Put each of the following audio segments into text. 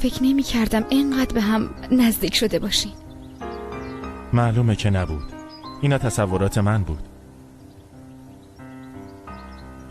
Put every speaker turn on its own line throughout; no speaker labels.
فکر نمی کردم اینقدر به هم نزدیک شده باشین.
معلومه که نبود. اینا تصورات من بود.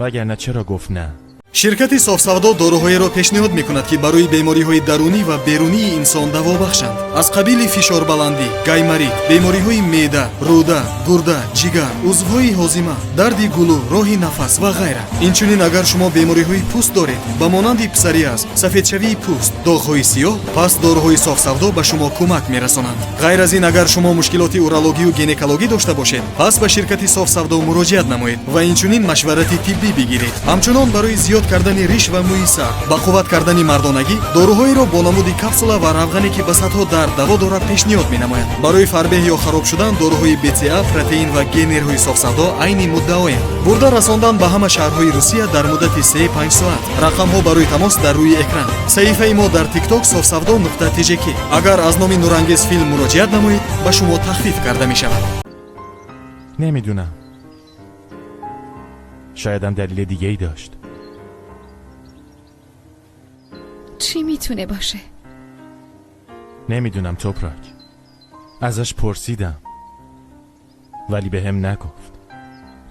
وگرنه چرا گفت نه؟
شرکت صاف‌سودا داروهایی را پیشنهاد می‌کند که برای بیماری‌های درونی و بیرونی انسان دوا بخشند، از قبیل فشار بلندی، گایماریت، بیماری‌های معده، روده، گرده، جگر، عضوهای هاضمه، درد گلو، راه نفس و غیره. اینچنین اگر شما بیماری‌های پوست دارید، به مانند پسوریاز، سفیدشوی پوست، داغ‌های سیاه، پس داروهای صاف‌سودا به شما کمک می‌رسانند. غیر از این اگر شما مشکلات اورولوژی و گینکولوژی داشته باشید، پس به شرکت صاف‌سودا مراجعت نمایید و اینچنین مشورت طبی بگیرید. همچنان برای زیاد کردن ریش و موی سر، با قوت کردن مردانگی، داروهایی را با نمود کپسولا و روغنی که به صدها درد دوا دارد پیشنهاد می‌نماید. برای فربه یا خراب شدن داروهای BCA، پروتئین و گنرهای صاف‌سودا عین مدعایند. برده رساندن به همه شهرهای روسیه در مدت 3-5 ساعت. رقم ها برای تماس در روی اکران. صحیفه ما در تیک تاک صاف‌سودا.tjk. اگر از نام نورانگیز فیلم مراجعت نمایید به شما تخفیف کرده می شود.
نمیدونم، شایدم دلیل دیگه ای داشت.
چی میتونه باشه؟
نمیدونم توپراک. ازش پرسیدم ولی به هم نگفت.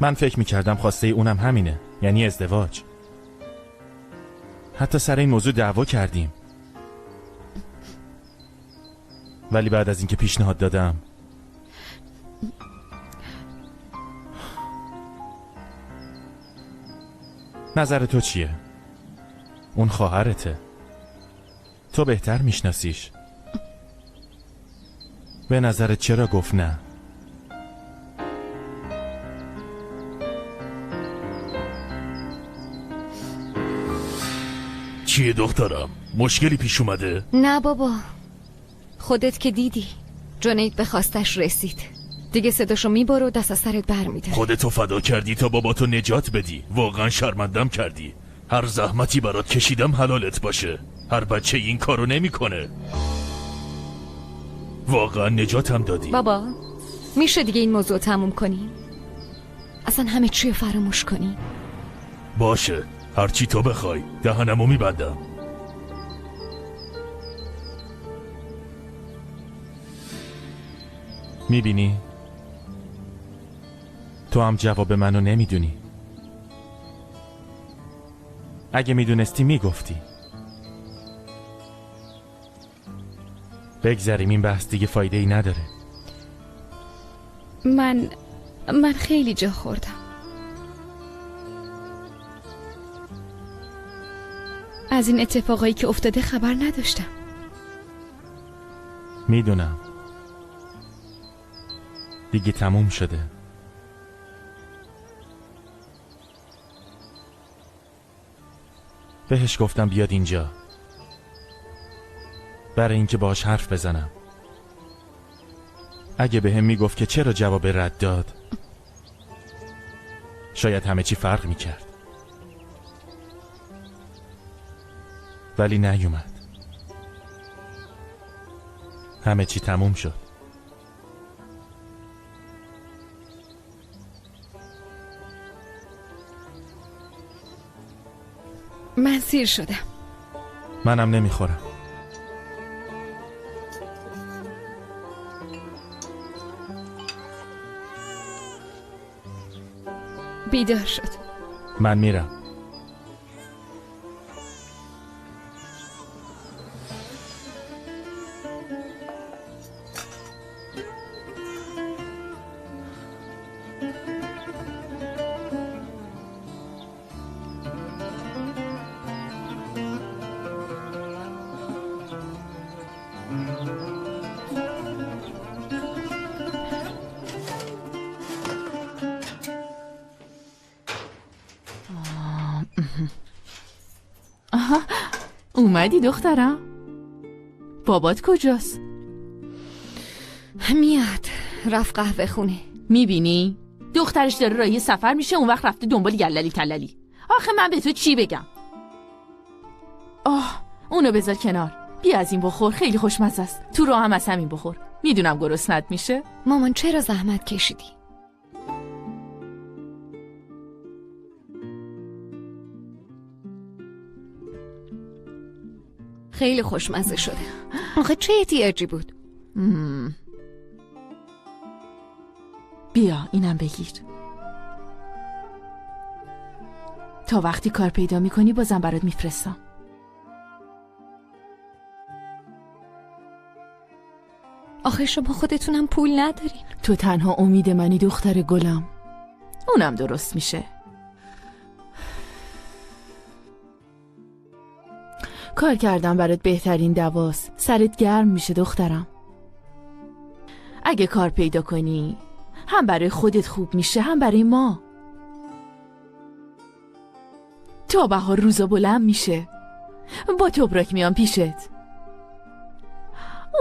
من فکر میکردم خواسته اونم همینه، یعنی ازدواج. حتی سر این موضوع دعوا کردیم. ولی بعد از اینکه پیشنهاد دادم، نظر تو چیه؟ اون خواهرته، تو بهتر میشناسیش. به نظرت چرا گفت نه؟
چیه دخترم؟ مشکلی پیش اومده؟
نه بابا، خودت که دیدی جنید به خواستش رسید دیگه. صداشو میبره و دست از سرت برمیداره.
خودتو فدا کردی تا باباتو نجات بدی. واقعا شرمندم کردی. هر زحمتی برات کشیدم حلالت باشه. هر بچه این کارو نمیکنه. واقعا نجاتم دادی.
بابا میشه دیگه این موضوع تموم کنی؟ اصلا همه چی فراموش کنی؟
باشه، هرچی تو بخوای. دهنمو میبندم.
میبینی؟ تو هم جواب منو نمیدونی. اگه میدونستی میگفتی. بگذاریم این بحث دیگه فایده ای نداره.
من خیلی جا خوردم. از این اتفاقایی که افتاده خبر نداشتم.
میدونم دیگه تموم شده. بهش گفتم بیاد اینجا برای اینکه باهاش حرف بزنم. اگه بهم میگفت که چرا جواب رد داد، شاید همه چی فرق میکرد. ولی نیومد. همه چی تموم شد.
من سیر شدم.
منم نمیخورم.
بیدار شد.
من میرم.
آها، اومدی دخترم؟ بابات کجاست؟
میاد، رفت قهوه خونه.
میبینی؟ دخترش داره راهی سفر میشه، اون وقت رفته دنبال یللی تللی. آخه من به تو چی بگم؟ آه، اونو بذار کنار. بیا از این بخور، خیلی خوشمزه است. تو راه هم از همین بخور. میدونم گرسنت میشه.
مامان چرا زحمت کشیدی؟ خیلی خوشمزه شده. آخه چه احتیاجی بود؟
بیا اینم بگیر. تا وقتی کار پیدا میکنی بازم برات میفرستم.
آخه شما خودتونم پول ندارین.
تو تنها امید منی دختر گلم. اونم درست میشه. کار کردم برات بهترین دواست. سرت گرم میشه دخترم. اگه کار پیدا کنی هم برای خودت خوب میشه هم برای ما. تا بهار روزا بلند میشه. با توبراک میام پیشت.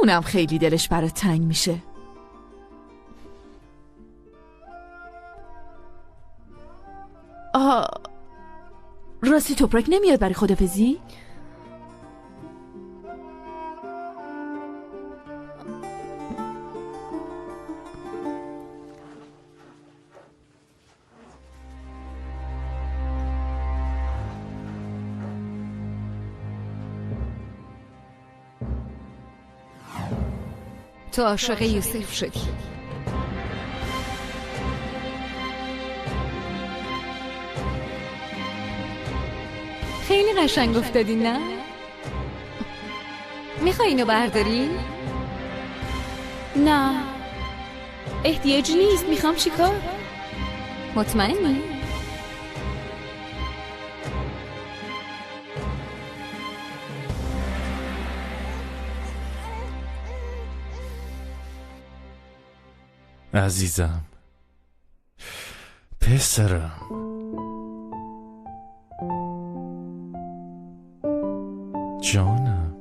اونم خیلی دلش برات تنگ میشه. آه، راستی توپراک نمیاد برای خدافزی؟
تو عاشق یوسف شدی. خیلی قشنگ افتادی نه؟ میخوای اینو برداری؟
نه احتیاجی نیست. میخوام چیکار؟
مطمئنی؟
عزیزم، پسرم، جانم،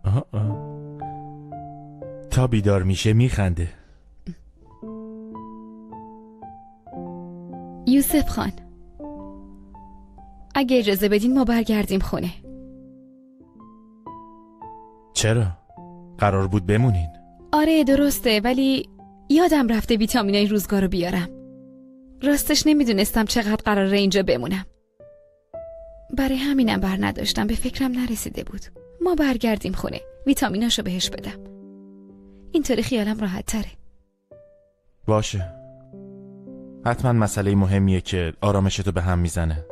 آه. تا بیدار میشه میخنده.
یوسف خان، اگه اجازه بدین ما برگردیم خونه.
چرا؟ قرار بود بمونین.
آره درسته، ولی یادم رفته ویتامینای روزگار رو بیارم. راستش نمیدونستم چقدر قراره اینجا بمونم. برای همینم بر نداشتم، به فکرم نرسیده بود. ما برگردیم خونه، ویتامیناشو بهش بدم. اینطوری خیالم راحت تره.
باشه. حتما مسئله مهمیه که آرامشتو به هم میزنه.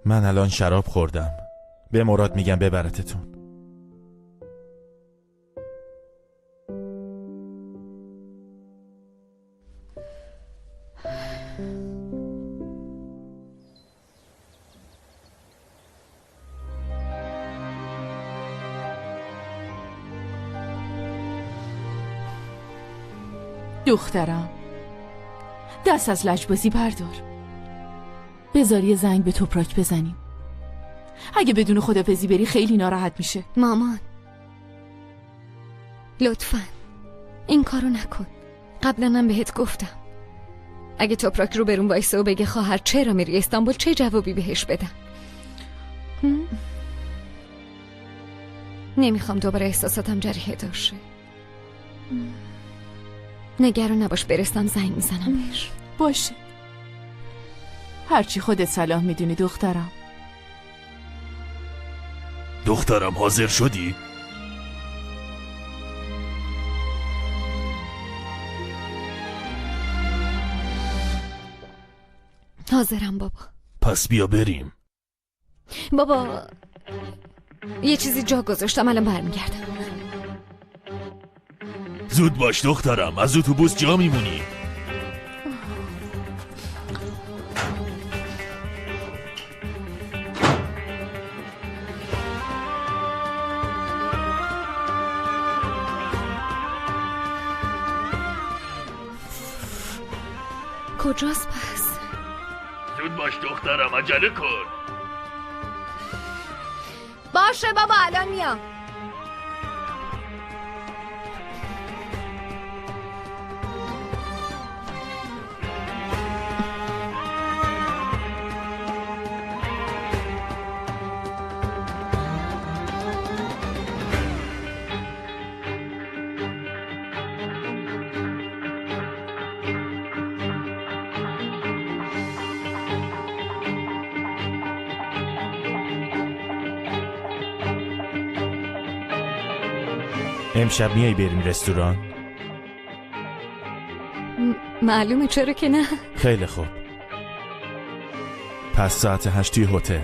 من الان شراب خوردم. به مراد میگم ببرتتون.
دخترم، دست از لجبازی بردار. بذار یه زنگ به توپراک بزنیم. اگه بدون خدافزی بری خیلی ناراحت میشه.
مامان لطفا این کارو نکن. قبلا هم بهت گفتم اگه توپراک رو برون وایسه و بگه خواهر چرا میری استانبول، چه جوابی بهش بدم؟ نمیخوام دوباره احساساتم جریحه داشته. نگران نباش، برسم زنگ میزنم بهش.
باشه، هرچی خودت صلاح میدونی دخترم.
دخترم حاضر شدی؟
حاضرم بابا.
پس بیا بریم.
بابا یه چیزی جا گذاشتم، الان برمیگردم.
زود باش دخترم، از اتوبوس جا میمونی.
کجاست پس؟
زود باش دخترم، عجله کن.
باشه بابا الان میام.
امشب میای بریم رستوران؟
معلومه، چرا که نه.
خیلی خوب، پس ساعت 8 توی هتل.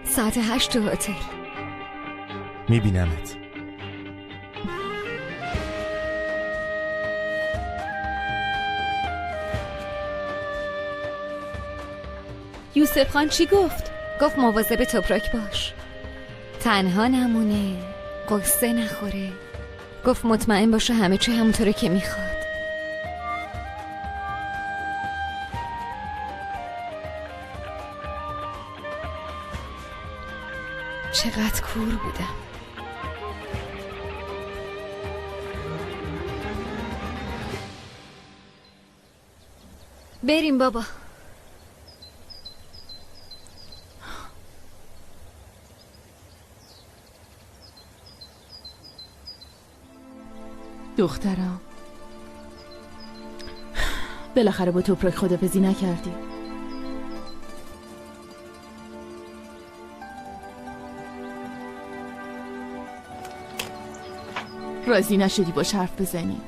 ساعت 8 تو هتل
میبینمت.
یوسف خان چی گفت؟
گفت مواظب توپراک باش، تنها نمونه، قصه نخوره. گفت مطمئن باشه همه چی همونطوره که میخواد.
چقدر کور بودم.
بریم بابا.
دخترم، بالاخره با توپراک خدافزی نکردی. راضی نشدی باش حرف بزنی.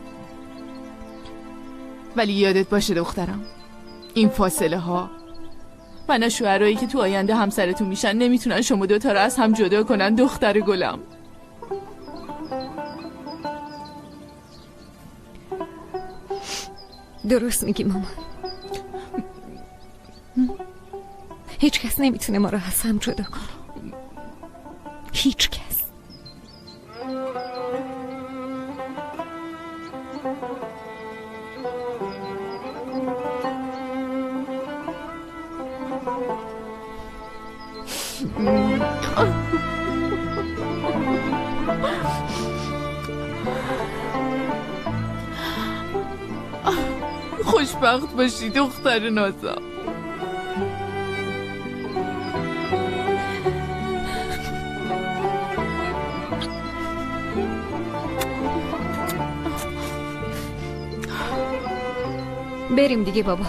ولی یادت باشه دخترم، این فاصله ها و نه شوهرایی که تو آینده همسرتون میشن نمیتونن شما دوتا رو از هم جدا کنن. دختر گلم،
درست میگی مامان. هیچ کس نمیتونه ما رو از هم جدا کنه. هیچ کس.
خوشبخت باشی دختر نازم.
بریم دیگه بابا.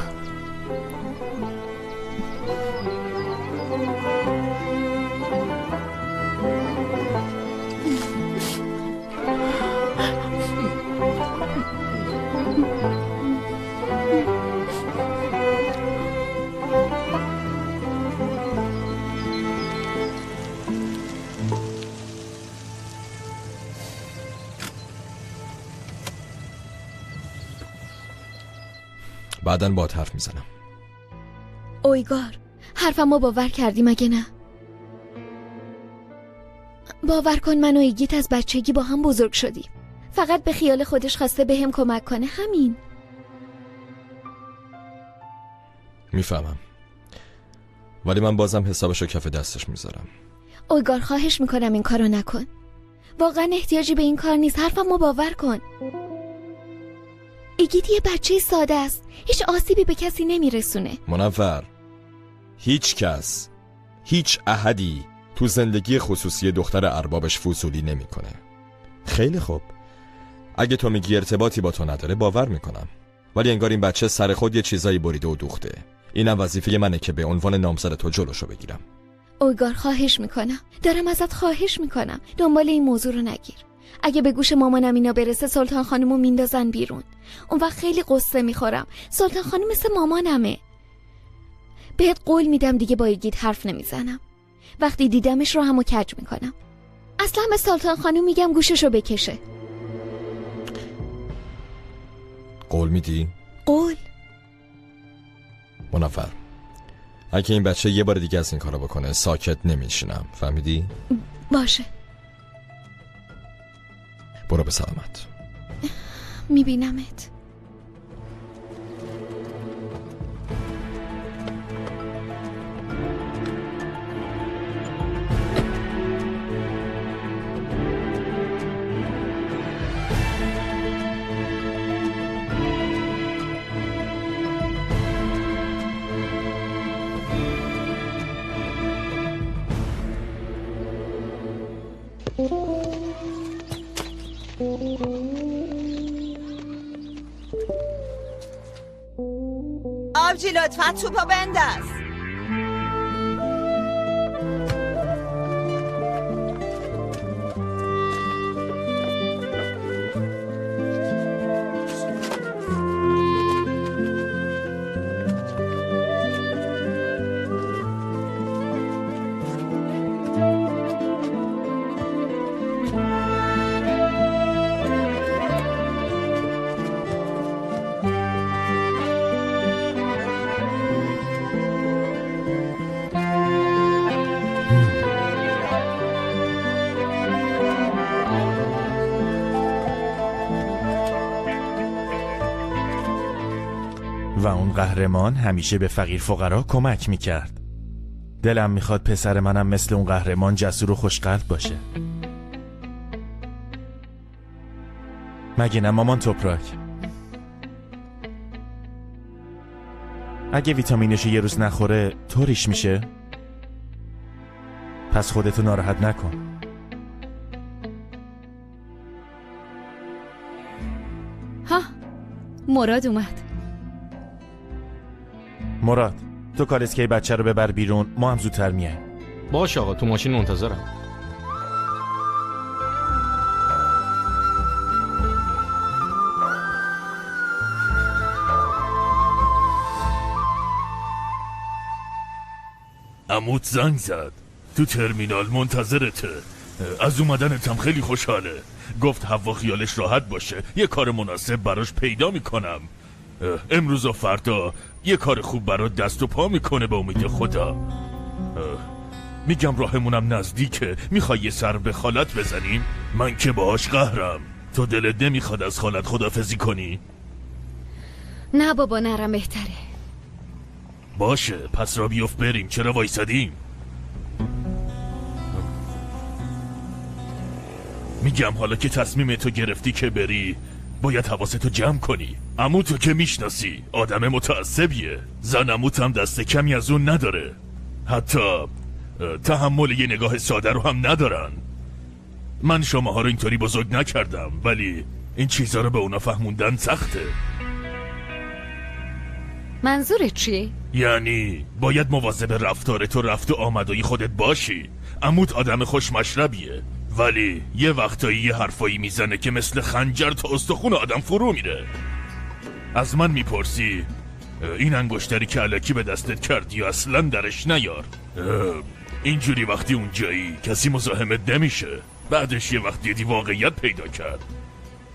بعداً باهات حرف میزنم.
اویگار، حرفمو باور کردی مگه نه؟ باور کن من و ایگیت از بچگی با هم بزرگ شدیم. فقط به خیال خودش خواسته به هم کمک کنه، همین.
میفهمم، ولی من بازم حسابشو کف دستش میذارم.
اویگار خواهش میکنم این کارو نکن. واقعا احتیاجی به این کار نیست. حرفمو باور کن. ایگیت یه بچه ساده است، هیچ آسیبی به کسی نمیرسونه.
منور، هیچ کس، هیچ احدی تو زندگی خصوصی دختر اربابش فضولی نمیکنه. خیلی خوب، اگه تو میگی ارتباطی با تو نداره باور میکنم، ولی انگار این بچه سر خود یه چیزایی بریده و دوخته. اینم وظیفه منه که به عنوان نامزد تو جلوشو بگیرم.
اویگار خواهش میکنم، دارم ازت خواهش میکنم، دنبال این موضوع رو نگیر. اگه به گوش مامانم اینا برسه سلطان خانمو میندازن بیرون. اون وقت خیلی قصه میخورم. سلطان خانم مثل مامانمه. بهت قول میدم دیگه با ایگیت حرف نمیزنم. وقتی دیدمش رو همو کج میکنم. اصلا به سلطان خانم میگم گوششو بکشه.
قول میدی؟
قول.
منور، اگه این بچه یه بار دیگه از این کارا بکنه ساکت نمیشینم، فهمیدی؟
باشه.
برو به سلامت.
میبینمت.
آبجی لطفا توپو بنداز.
و اون قهرمان همیشه به فقیر فقرا کمک میکرد. دلم میخواد پسر منم مثل اون قهرمان جسور و خوشقلب باشه. مگه نه مامان توپراک؟ اگه ویتامینش یه روز نخوره طوریش میشه؟ پس خودتو ناراحت نکن.
ها، مراد اومد.
مراد تو کالسکه بچه رو ببر بیرون، ما هم زودتر میایم.
باش آقا، تو ماشین منتظرم.
عموت زنگ زد، تو ترمینال منتظرته. از اومدنتم خیلی خوشحاله. گفت هوا خیالش راحت باشه، یه کار مناسب براش پیدا میکنم. امروز و فردا یه کار خوب برات دست و پا میکنه به امید خدا. میگم راهمونم نزدیکه، میخوای یه سر به خالت بزنیم؟ من که باهاش قهرم. تو دلت نمیخواد از خالت خدافزی کنی؟
نه بابا، نرم بهتره.
باشه پس را بیفت بریم. چرا وایسادیم؟ میگم حالا که تصمیم تو گرفتی که بری، باید حواستو جمع کنی. عموتو که میشناسی، آدم متعصبیه. زن عموتم دست کمی از اون نداره. حتی تحمل یه نگاه ساده رو هم ندارن. من شماها رو اینطوری بزرگ نکردم، ولی این چیزا رو به اونا فهموندن سخته.
منظورت چیه؟
یعنی باید مواظب رفتار تو، رفت و آمدای خودت باشی. عموت آدم خوشمشربیه، ولی یه وقتایی یه حرفایی میزنه که مثل خنجر تا استخون آدم فرو میره. از من میپرسی این انگشتری که الکی به دستت کردی اصلا درش نیار. اینجوری وقتی اونجایی کسی مزاحمت نمیشه. بعدش یه وقت دیدی واقعیت پیدا کرد.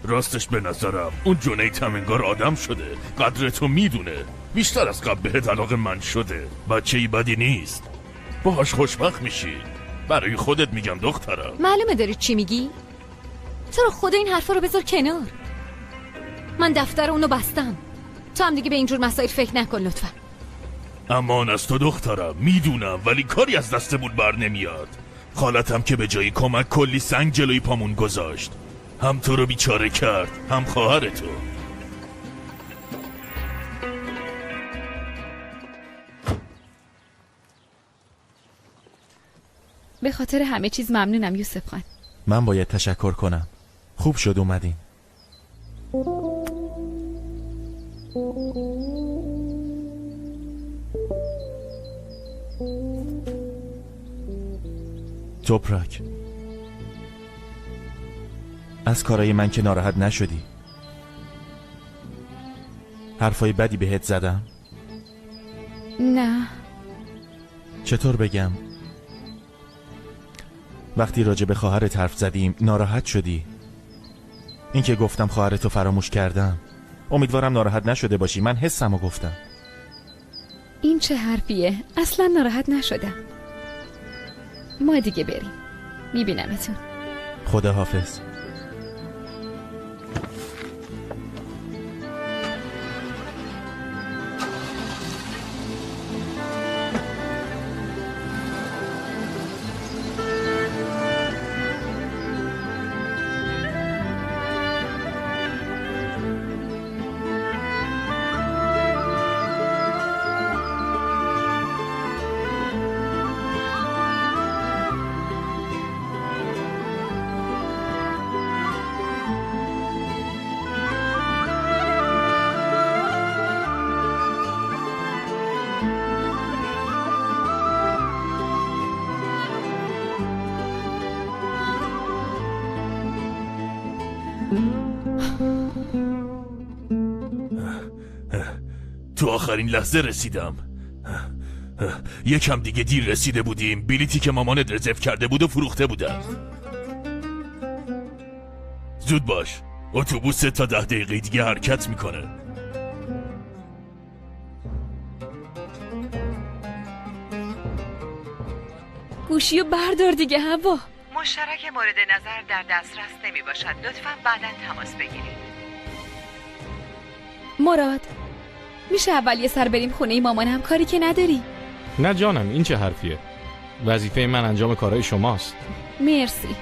راستش به نظرم اون جونیت هم انگار آدم شده، قدر تو میدونه، بیشتر از قبل بهت علاقه من شده. بچه‌ای بدی نیست، باهاش خوشبخت میشی. برای خودت میگم دخترم.
معلومه داری چی میگی؟ تو رو خدا این حرفا رو بذار کنار. من دفتر اونو بستم. تو هم دیگه به اینجور مسائل فکر نکن لطفا.
امان از تو دخترم، میدونم، ولی کاری از دستمون بر نمیاد. خالتم که به جای کمک کلی سنگ جلوی پامون گذاشت. هم تو رو بیچاره کرد، هم خواهر تو.
به خاطر همه چیز ممنونم یوسف خان.
من باید تشکر کنم. خوب شد اومدین. توپراک، از کارای من که ناراحت نشدی؟ حرفای بدی بهت زدم؟
نه.
چطور بگم؟ وقتی راجع به خواهرت حرف زدیم ناراحت شدی. این که گفتم خواهرتو فراموش کردم، امیدوارم ناراحت نشده باشی. من حسمو گفتم.
این چه حرفیه؟ اصلا ناراحت نشدم. ما دیگه بریم. میبینمتون.
خدا حافظ.
تو آخرین لحظه رسیدم. یکم دیگه دیر رسیده بودیم، بلیتی که مامانت رزرو کرده بود و فروخته بودن. زود باش، اتوبوس تا 10 دقیقه دیگه حرکت میکنه.
گوشیو بردار دیگه هوا.
مشترک مورد نظر در دسترس نمی باشد. لطفاً بعداً تماس بگیرید.
مراد، میشه اول یه سر بریم خونه مامانم؟ کاری که نداری.
نه جانم، این چه حرفیه؟ وظیفه من انجام کارهای شماست.
مرسی.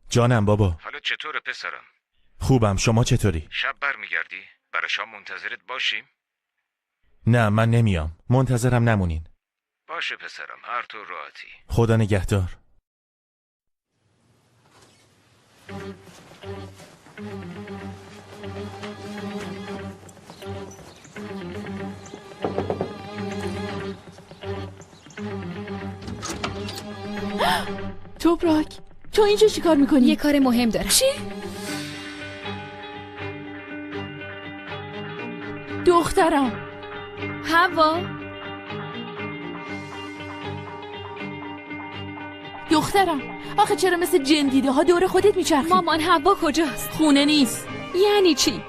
جانم بابا.
حالا چطوره پسرم؟
خوبم، شما چطوری؟
شب برمیگردی؟ برای شام منتظرت باشیم؟
نه من نمیام، منتظرم نمونین.
باشه پسرم، هر طور راحتی.
خدا نگهدار.
توپراک، تو اینجا چی کار میکنی؟
یه کار مهم دارم.
چی؟ دخترم.
هوا.
دخترم، آخه چرا مثل جن دیده ها دور خودت میچرخی؟
مامان هوا کجاست؟
خونه نیست.
یعنی چی؟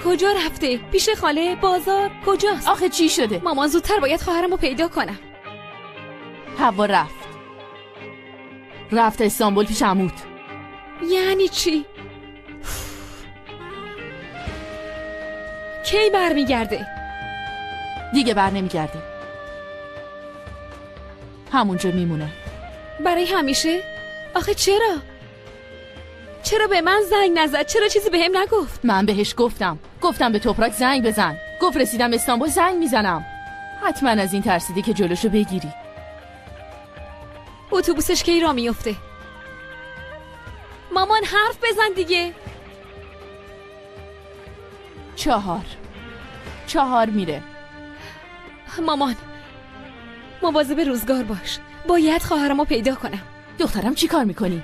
کجا رفته؟ پیش خاله؟ بازار؟ کجاست؟
آخه چی شده؟
مامان زودتر باید خواهرمو پیدا کنم.
هوا رفت استانبول پیش عموت.
یعنی چی؟ کی برمیگرده؟
دیگه بر نمیگرده، همونجا میمونه
برای همیشه. آخه چرا؟ چرا به من زنگ نزد؟ چرا چیزی بهم نگفت؟
من بهش گفتم به توپراک زنگ بزن. گفت رسیدم استانبول زنگ میزنم. حتما از این ترسیدی که جلوشو بگیری.
اتوبوسش کی را میفته؟ مامان حرف بزن دیگه.
4 میره.
مامان مواظب روزگار باش، باید خواهرمو پیدا کنم.
دخترم چی کار میکنی؟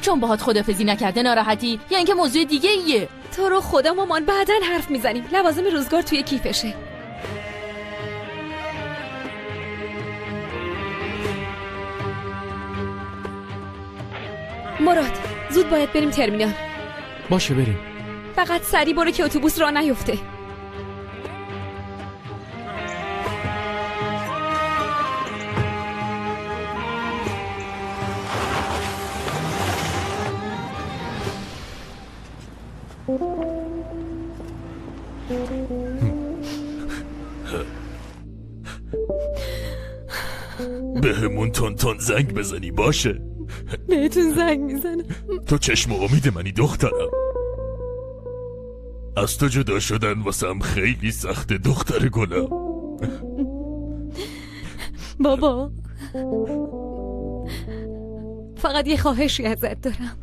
چون باهات خدافزی نکرده ناراحتی یا اینکه موضوع دیگه ایه؟
تو رو خدا مامان بعداً حرف میزنیم. لوازم روزگار توی کیفشه. مراد زود باید بریم ترمینال.
باشه بریم.
فقط سریع برو که اتوبوس راه نیفته.
بهمون تون تون زنگ بزنی. باشه
بهتون زنگ میزنم.
تو چشم و امید منی دخترم. از تو جدا شدن واسم خیلی سخته دختر گلم.
بابا فقط یه خواهشی ازت دارم.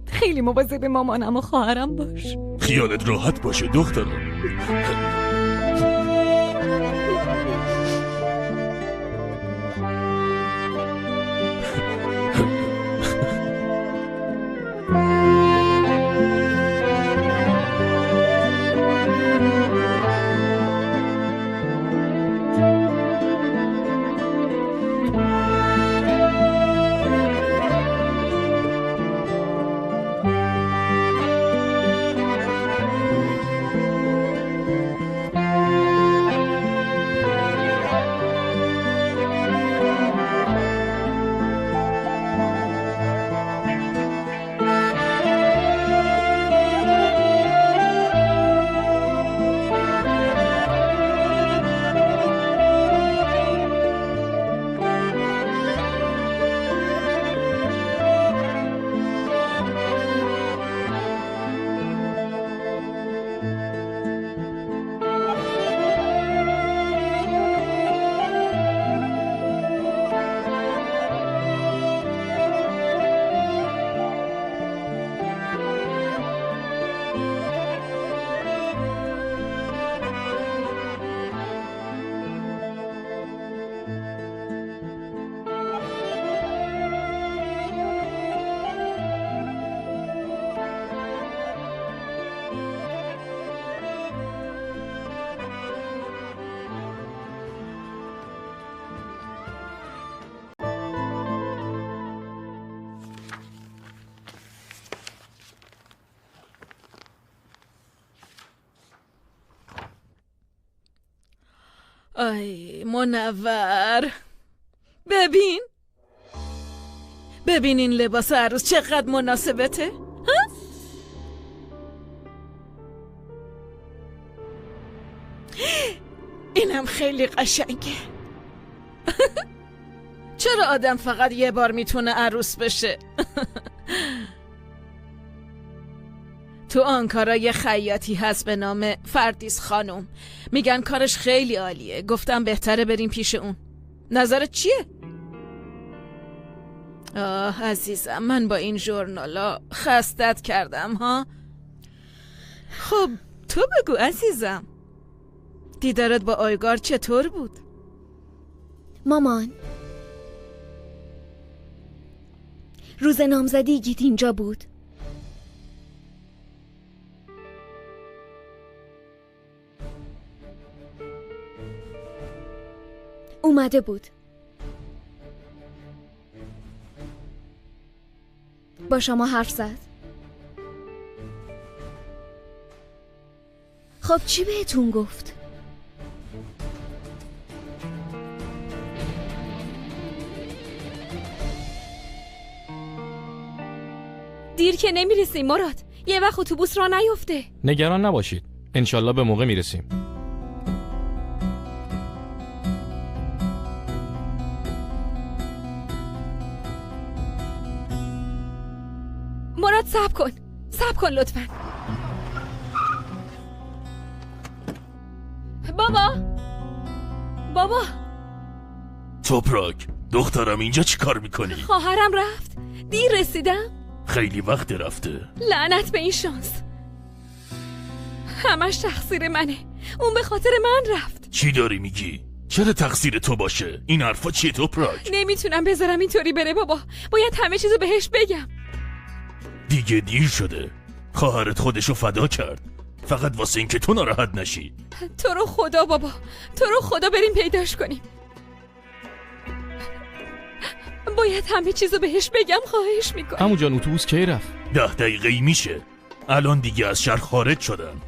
خیلی مواظب مامانم و خواهرم باش.
خیالت راحت باشه دخترم.
آی منور، ببین ببین این لباس عروس چقدر مناسبته. ها؟ اینم خیلی قشنگه. چرا آدم فقط یه بار میتونه عروس بشه؟ تو آنکارا یه خیاطی هست به نام فردیس خانم، میگن کارش خیلی عالیه. گفتم بهتره بریم پیش اون. نظرت چیه؟ آه عزیزم، من با این ژورنالا خستت کردم ها. خب تو بگو عزیزم، دیدارت با آیگار چطور بود؟
مامان، روز نامزدی گیت اینجا بود. اومده بود. با شما حرف زد. خب چی بهتون گفت؟
دیر که نمیرسیم مراد، یه وقت اتوبوس را نیفته.
نگران نباشید، انشالله به موقع میرسیم.
مراد صبر کن، صبر کن لطفا. بابا، بابا.
توپراک دخترم اینجا چی کار میکنی؟
خواهرم رفت، دیر رسیدم.
خیلی وقت رفته.
لعنت به این شانس، همش تقصیر منه. اون به خاطر من رفت.
چی داری میگی؟ چرا تقصیر تو باشه؟ این حرفا چیه توپراک؟
نمیتونم بذارم اینطوری بره بابا، باید همه چیزو بهش بگم.
دیگه دیر شده، خواهرت خودشو فدا کرد فقط واسه اینکه تو ناراحت نشی.
تو رو خدا بابا، تو رو خدا بریم پیداش کنیم. باید همه چیزو بهش بگم، خواهش میکنم.
عمو جان اتوبوس کی رفت؟
10 دقیقه‌ای میشه. الان دیگه از شهر خارج شدن.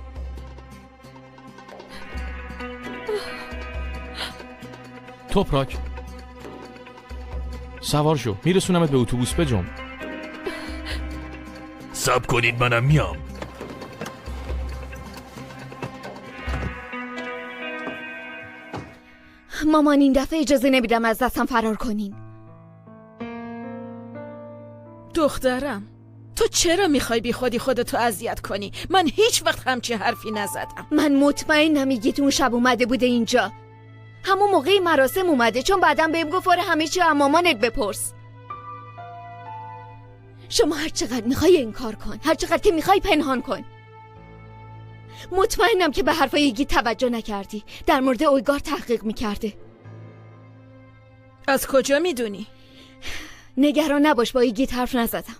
توپراک سوار شو، میرسونمت به اتوبوس. بجم.
صبر کنید منم میام.
مامان این دفعه اجازه نمیدم از دستم فرار کنین.
دخترم تو چرا میخوای بی خودی خودتو اذیت کنی؟ من هیچ وقت همچین حرفی نزدم.
من مطمئنم ایگیت اون شب اومده بوده اینجا، همون موقعی مراسم اومده، چون بعدم بهم گفت آره همه چی مامانت بپرس. شما هر چقدر میخوای انکار کن، هر چقدر که میخوای پنهان کن. مطمئنم که به حرفای ایگیت توجه نکردی. در مورد اویگار تحقیق میکرده.
از کجا میدونی؟
نگران نباش، با ایگیت حرف نزدم.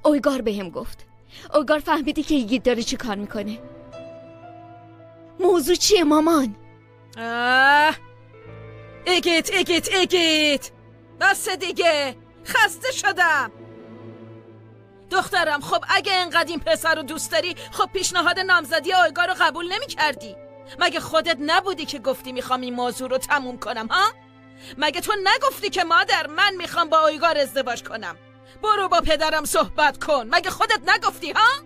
اویگار بهم گفت. اویگار فهمیدی که ایگیت داره چی کار میکنه. موضوع چیه مامان؟
ایگیت ایگیت ایگیت، بس دیگه، خسته شدم. دخترم خب اگه انقدر این پسر رو دوست داری، خب پیشنهاد نامزدی اویگار رو قبول نمی کردی؟ مگه خودت نبودی که گفتی میخوام این موضوع رو تموم کنم؟ ها؟ مگه تو نگفتی که مادر من میخوام با اویگار ازدواج کنم، برو با پدرم صحبت کن؟ مگه خودت نگفتی ها؟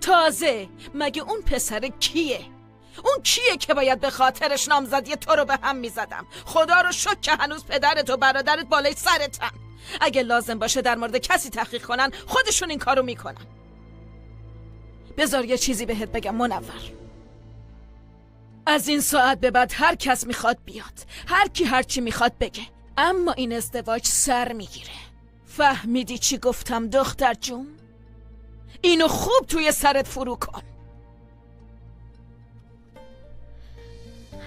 تازه مگه اون پسر کیه؟ اون کیه که باید به خاطرش نامزدی تو رو به هم میزدم؟ خدا رو شکر که هنوز پدرت و برادرت بالای سرتن. اگه لازم باشه در مورد کسی تحقیق کنن خودشون این کارو میکنن. بذار یه چیزی بهت بگم منور، از این ساعت به بعد هر کس میخواد بیاد، هر کی هر چی میخواد بگه، اما این ازدواج سر میگیره. فهمیدی چی گفتم دختر جون؟ اینو خوب توی سرت فرو کن.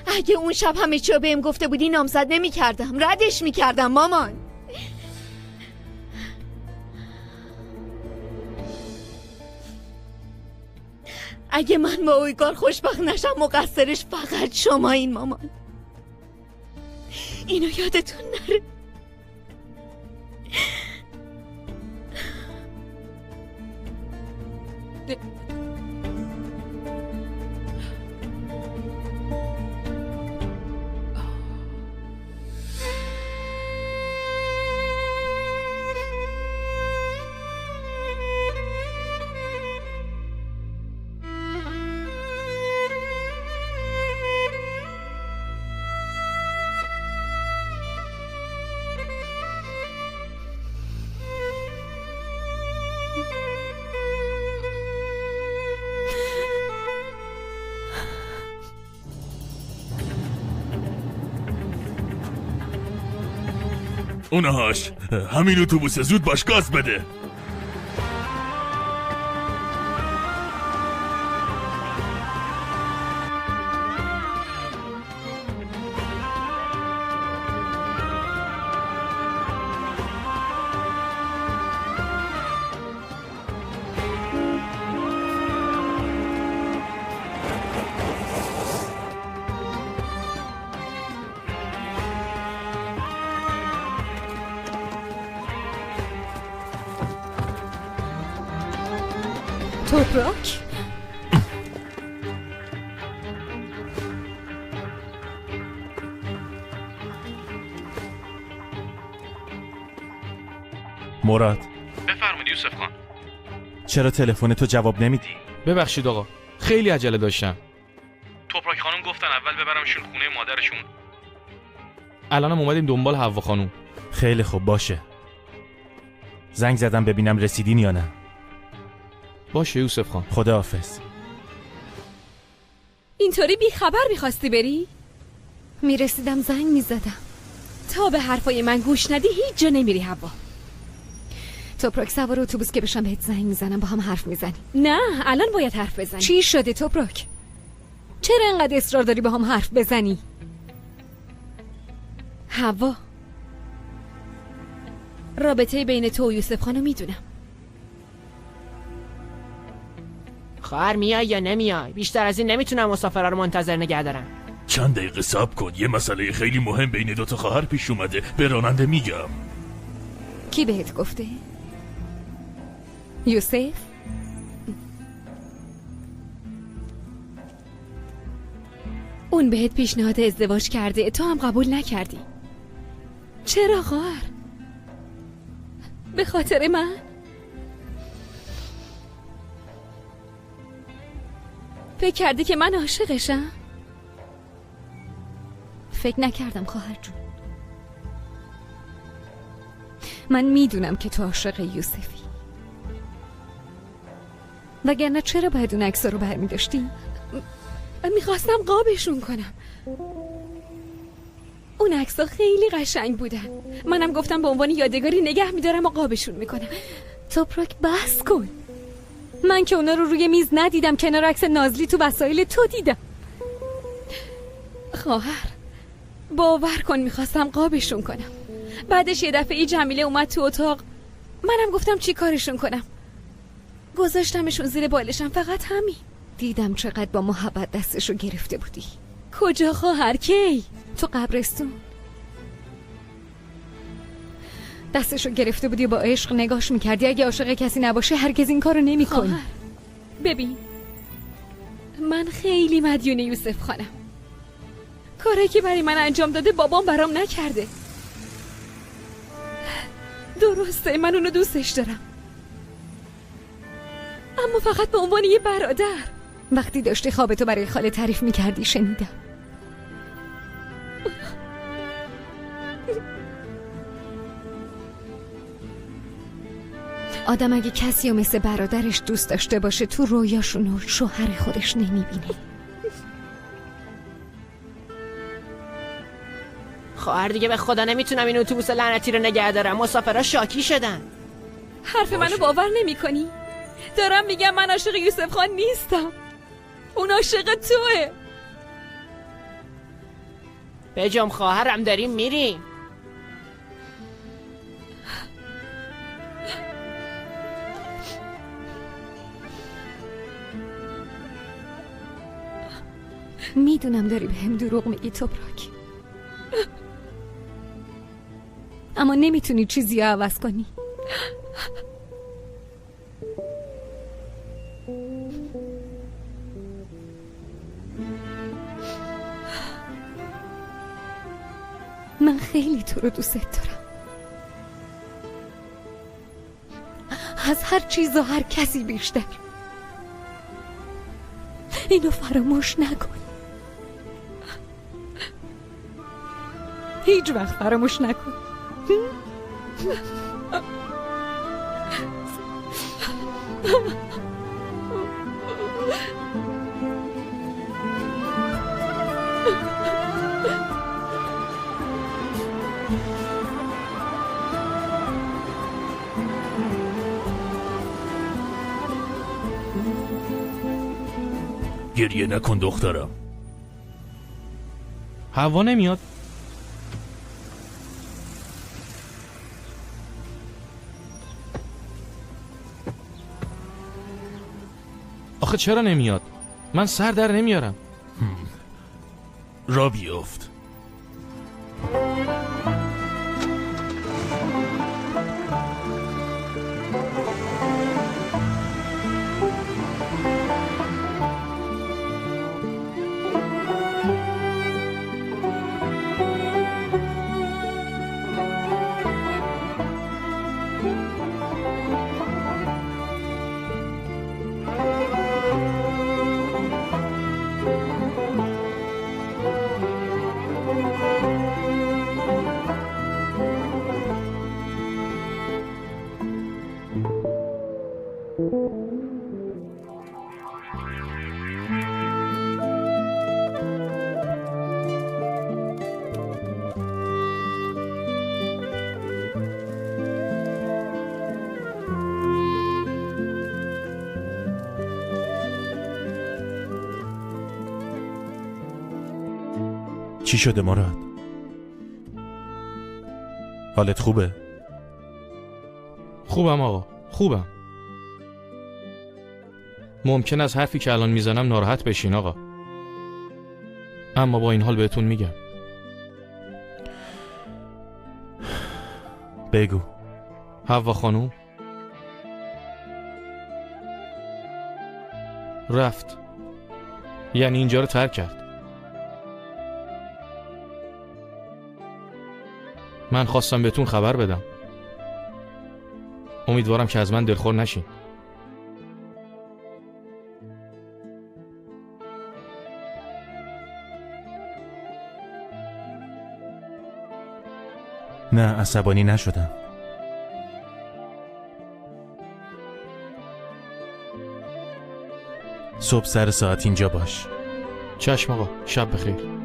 اگه اون شب همه چی رو بهم گفته بودی نامزد نمیکردم، ردش میکردم مامان. اگه من با اویگار خوشبخت نشم مقصرش فقط شما این مامان. اینو یادتون نره.
اونهاش همین اتوبوس، زود باش گاز بده.
توپراک؟
مراد.
بفرمایید یوسف خان.
چرا تلفن تو جواب نمیدی؟
ببخشید آقا، خیلی عجله داشتم. توپراک خانم گفتن اول ببرمشون خونه مادرشون. الانم اومدیم دنبال حوا خانم.
خیلی خوب باشه. زنگ زدم ببینم رسیدین یا نه.
باشه یوسف خان.
خداحافظ.
اینطوری بی خبر میخواستی بری؟
میرسیدم زنگ میزدم.
تا به حرفای من گوش ندی هیچ جا نمیری حوا.
توپراک سوار اتوبوس که بشم بهت زنگ میزنم، با هم حرف میزنیم.
نه الان باید حرف بزنی.
چی شده توپراک؟ چرا انقدر اصرار داری با هم حرف بزنی؟
حوا، رابطه بین تو و یوسف خانو میدونم.
خواهر میای یا نمیای؟ بیشتر از این نمیتونم مسافرا رو منتظر نگه دارم.
چند دقیقه صبر کن، یه مسئله خیلی مهم بین دوتا خواهر پیش اومده، به راننده میگم.
کی بهت گفته؟ یوسف؟
اون بهت پیشنهاد ازدواج کرده، تو هم قبول نکردی. چرا خواهر؟ به خاطر من؟ فکر کردی که من عاشقشم؟
فکر نکردم خواهر جون. من میدونم که تو عاشق یوسفی، وگرنه چرا باید اون عکس‌ها رو برمی‌داشتی؟
میخواستم قابشون کنم. اون عکس‌ها خیلی قشنگ بودن. منم گفتم به عنوان یادگاری نگه میدارم و قابشون میکنم.
توپراک بس کن. من که اونا رو روی میز ندیدم، کنار عکس نازلی تو وسایل تو دیدم.
خواهر باور کن میخواستم قابشون کنم. بعدش یه دفعه ای جمیله اومد تو اتاق، منم گفتم چی کارشون کنم، گذاشتمشون زیر بالشم، فقط همین.
دیدم چقدر با محبت دستشو گرفته بودی.
کجا خواهر؟ کی؟
تو قبرستون دستشو گرفته بودی، با عشق نگاش میکردی. اگه عاشق کسی نباشه هرگز این کارو نمیکنی.
ببین من خیلی مدیون یوسف خانم. کاری که برای من انجام داده بابام برام نکرده. درسته من اونو دوستش دارم، اما فقط به عنوان یه برادر.
وقتی داشتی خوابتو برای خاله تعریف میکردی شنیدم. آدم اگه کسی رو مثل برادرش دوست داشته باشه تو رویاشونو شوهر خودش نمیبینه.
خواهر دیگه به خدا نمیتونم این اتوبوس لعنتی رو نگه دارم، مسافرها شاکی شدن.
حرف منو باور نمیکنی؟ دارم میگم من عاشق یوسف خان نیستم، اون عاشق توه.
بجام خواهرم داریم میریم.
میدونم داری بهم دروغ میگی توپراک، اما نمیتونی چیزی رو عوض کنی. من خیلی تو رو دوست دارم، از هر چیز و هر کسی بیشتر. اینو فراموش نکن، هیچ وقت فراموش نکن.
گریه نکن دخترم.
هوا نمیاد. آخه چرا نمیاد؟ من سر در نمیارم.
را بیافت.
چی شده مراد؟ حالت خوبه؟
خوبم آقا، خوبم. ممکن از حرفی که الان میزنم ناراحت بشین آقا، اما با این حال بهتون میگم.
بگو.
حوا خانوم رفت، یعنی اینجا رو ترک کرد. من خواستم بهتون خبر بدم. امیدوارم که از من دلخور نشین.
نه، عصبانی نشدم. صبح سر ساعت اینجا باش.
چشم آقا، شب بخیر.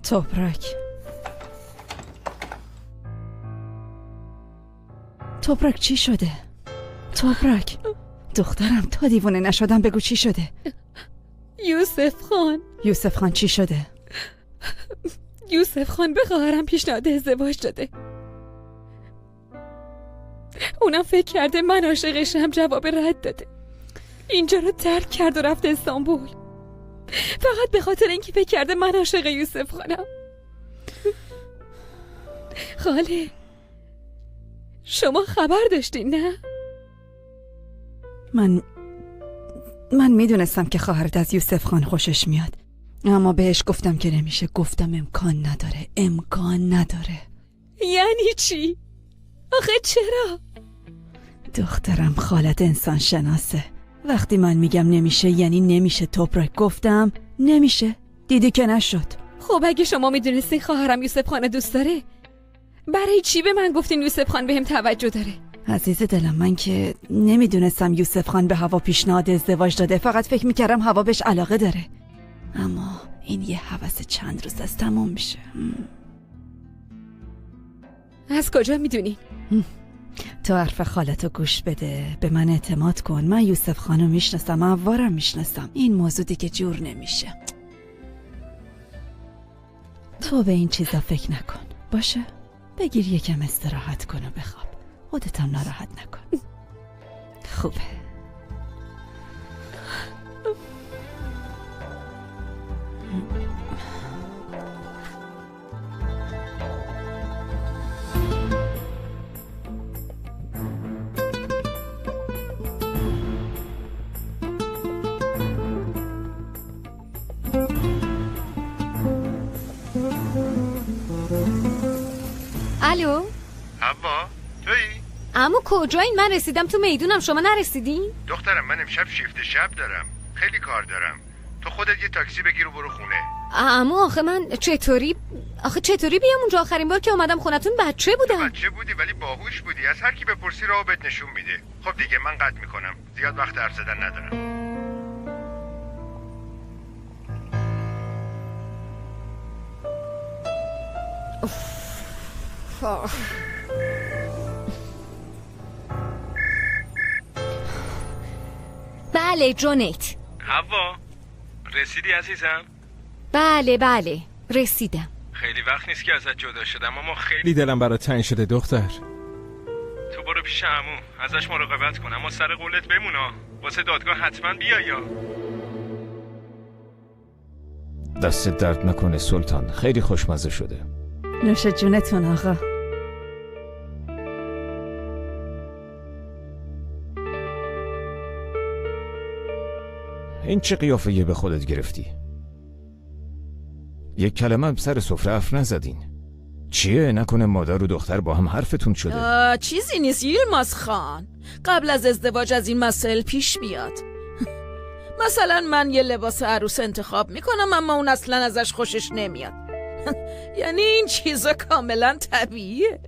توپراک، توپراک چی شده؟ توپراک دخترم، تا دیوونه نشدم بگو چی شده؟
یوسف خان.
یوسف خان چی شده؟
یوسف خان به خواهرم پیشنهاد ازدواج داده. اونم فکر کرده من عاشقشم، جواب رد داده. اینجا رو ترک کرد و رفت استانبول، فقط به خاطر اینکه فکر کرده من عاشق یوسف خانم. خاله شما خبر داشتین نه؟
من میدونستم که خواهرت از یوسف خان خوشش میاد، اما بهش گفتم که نمیشه. گفتم امکان نداره، امکان نداره.
یعنی چی؟ آخه چرا؟
دخترم خالت انسان شناسه. وقتی من میگم نمیشه یعنی نمیشه. توپراک گفتم نمیشه، دیدی که نشد.
خب اگه شما میدونستین خواهرم یوسف خان دوست داره، برای چی به من گفتین یوسف خان بهم توجه داره؟
عزیز دلم، من که نمیدونستم یوسف خان به هوا پیشنهاد ازدواج داده، فقط فکر میکردم هوا بهش علاقه داره. اما این یه هوس چند روز از تموم میشه.
از کجا میدونی؟
تو حرف خالتو گوش بده، به من اعتماد کن. من یوسف خانو میشناسم، عوارم میشناسم. این موضوع دیگه جور نمیشه. تو به این چیزا فکر نکن، باشه؟ بگیر یکم استراحت کن و بخواب، خودتم ناراحت نکن. خوبه.
الو
حوا، تویی؟
عمو کجایین؟ من رسیدم تو میدونم، شما نرسیدین؟
دخترم من امشب شیفت شب دارم، خیلی کار دارم. تو خودت یه تاکسی بگیر و برو خونه.
عمو آخه من چطوری بیام اونجا؟ آخرین بار که اومدم خونتون بچه بودم.
بچه بودی ولی باهوش بودی، از هر کی بپرسی راهو بهت نشون میده. خب دیگه من قطع میکنم، زیاد وقت حرف زدن ندارم.
بله جونیت.
حوا رسیدی عزیزم؟
بله رسیدم.
خیلی وقت نیست که ازت جدا شدم، اما خیلی دلم برات تنگ شده دختر. تو برو پیش عمو، ازش مراقبت کن، اما سر قولت بمونا. واسه دادگاه حتما بیا. یا
دست درد نکنه سلطان، خیلی خوشمزه شده.
نوش جونتون آقا.
این چه قیافه‌ایه به خودت گرفتی؟ یک کلمه هم سر سفره حرف نزدین. چیه؟ نکنه مادر و دختر با هم حرفتون شده؟
چیزی نیست یلماز خان. قبل از ازدواج از این مسائل پیش میاد. مثلا من یه لباس عروس انتخاب میکنم اما اون اصلا ازش خوشش نمیاد. یعنی این چیزا کاملا طبیعیه.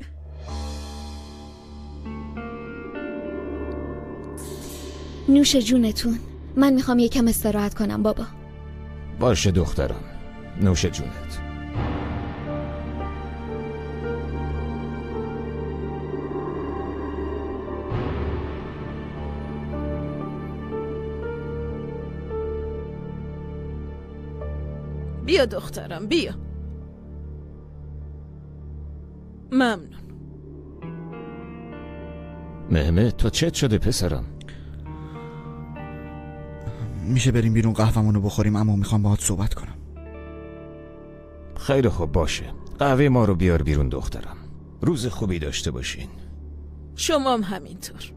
نوش جونتون. من میخوام یکم استراحت کنم بابا.
باشه دخترم، نوش جونت.
بیا دخترم بیا. ممنون.
مهمت تو چت شده پسرم؟
میشه بریم بیرون قهوه‌مونو بخوریم؟ اما میخوام باهات صحبت کنم.
خیلی خوب باشه، قهوه ما رو بیار بیرون دخترم. روز خوبی داشته باشین.
شما هم همینطور.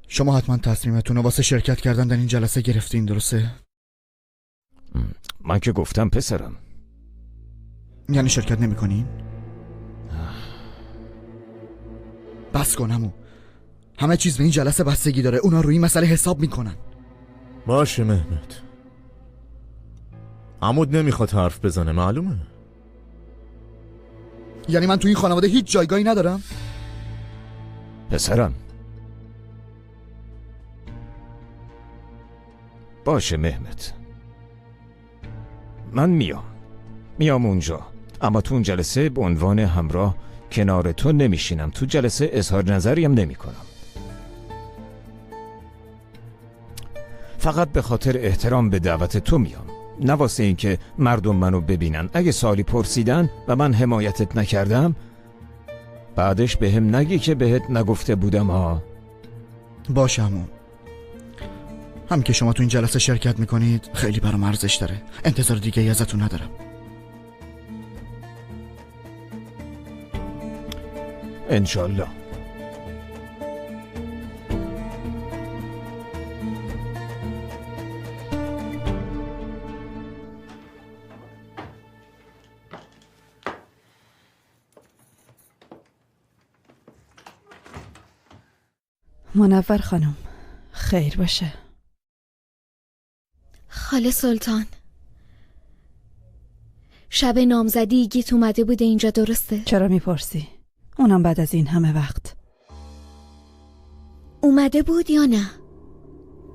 شما حتما تصمیمتون رو واسه شرکت کردن در این جلسه گرفتین، درسته؟
من که گفتم پسرم.
یعنی شرکت نمی کنین؟ بس کنمو، همه چیز به این جلسه بستگی داره. اونا روی این مسئله حساب میکنن.
باشه مهمت، عمود نمیخواد حرف بزنه معلومه.
یعنی من تو این خانواده هیچ جایگاهی ندارم؟
پسرم باشه مهمت، من میام اونجا، اما تو اون جلسه به عنوان همراه کنار تو نمیشینم. تو جلسه اظهار نظریم نمی کنم. فقط به خاطر احترام به دعوت تو میام، نه واسه اینکه مردم منو ببینن. اگه سوالی پرسیدن و من حمایتت نکردم، بعدش به هم نگی که بهت نگفته بودم ها.
باشه عمو، هم که شما تو این جلسه شرکت میکنید خیلی برام ارزش داره. انتظار دیگه ای ازتون ندارم.
انشالله.
منور خانم خیر باشه.
خاله سلطان، شب نامزدی گیت اومده بوده اینجا، درسته؟
چرا میپرسی؟ اونم بعد از این همه وقت.
اومده بود یا نه؟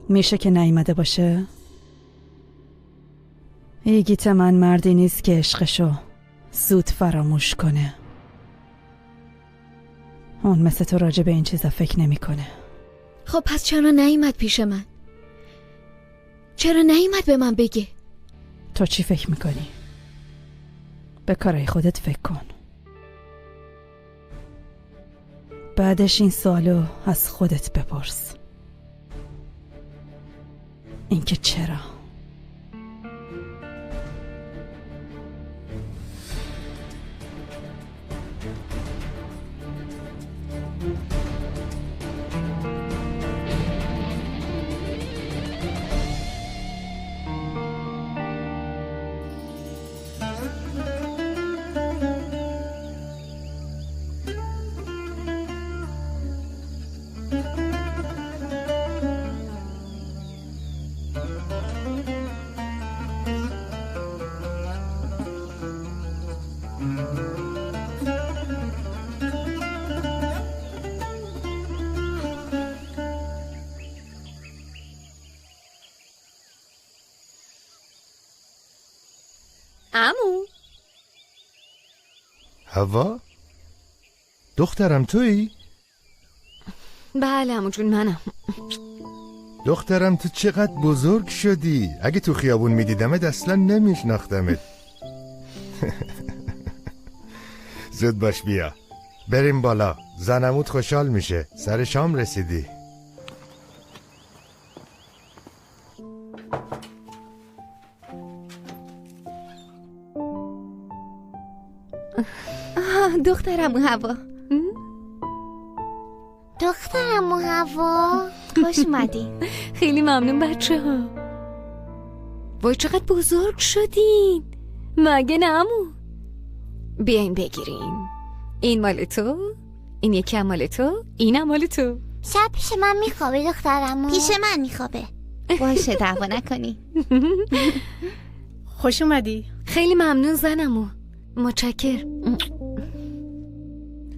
میشه که نیومده باشه؟ ایگیت من مردی نیست که عشقشو زود فراموش کنه. اون مثل تو راجع به این چیزا فکر نمیکنه.
خب پس چرا نیومد پیش من؟ چرا نیومد به من بگه؟
تو چی فکر میکنی؟ به کارای خودت فکر کن. بعدش این سوالو از خودت بپرس، اینکه چرا.
عمو.
هوا؟ دخترم تویی؟
بله عمو جون منم.
دخترم تو چقدر بزرگ شدی. اگه تو خیابون میدیدمت اصلا نمیشناختمت. زود باش بیا بریم بالا، زنموت خوشحال میشه. سر شام رسیدی.
دخترم هوا.
دخترم هوا خوش اومدی.
خیلی ممنون بچه ها. وای چقدر بزرگ شدین، مگه نه عمو؟ بیاین بگیرین. این مال تو، این یکی هم مال تو، این مال تو.
شب پیش من میخوابه دخترم. پیش من میخوابه. باشه دعوا نکنی.
خوش اومدی.
خیلی ممنون زنمو، متشکرم.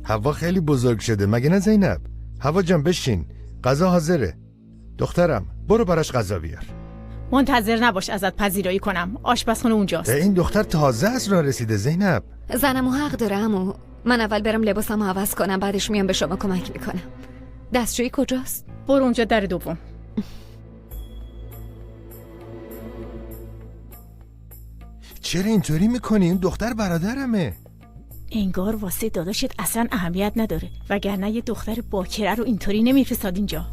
هوا خیلی بزرگ شده مگه نه زینب؟ هوا جان بشین، غذا حاضره. دخترم برو براش غذا بیار.
منتظر نباش ازت پذیرایی کنم، آشپزخونه اونجاست.
این دختر تازه از راه رسیده زینب.
زنمو حق داره عمو. من اول برم لباسمو عوض کنم، بعدش میام به شما کمک میکنم. دستشویی کجاست؟
برو اونجا در دوم.
چرا اینطوری میکنی؟ این دختر برادرمه.
انگار واسه داداشت اصلا اهمیت نداره، وگرنه یه دختر باکره رو اینطوری نمیفرستاد اینجا.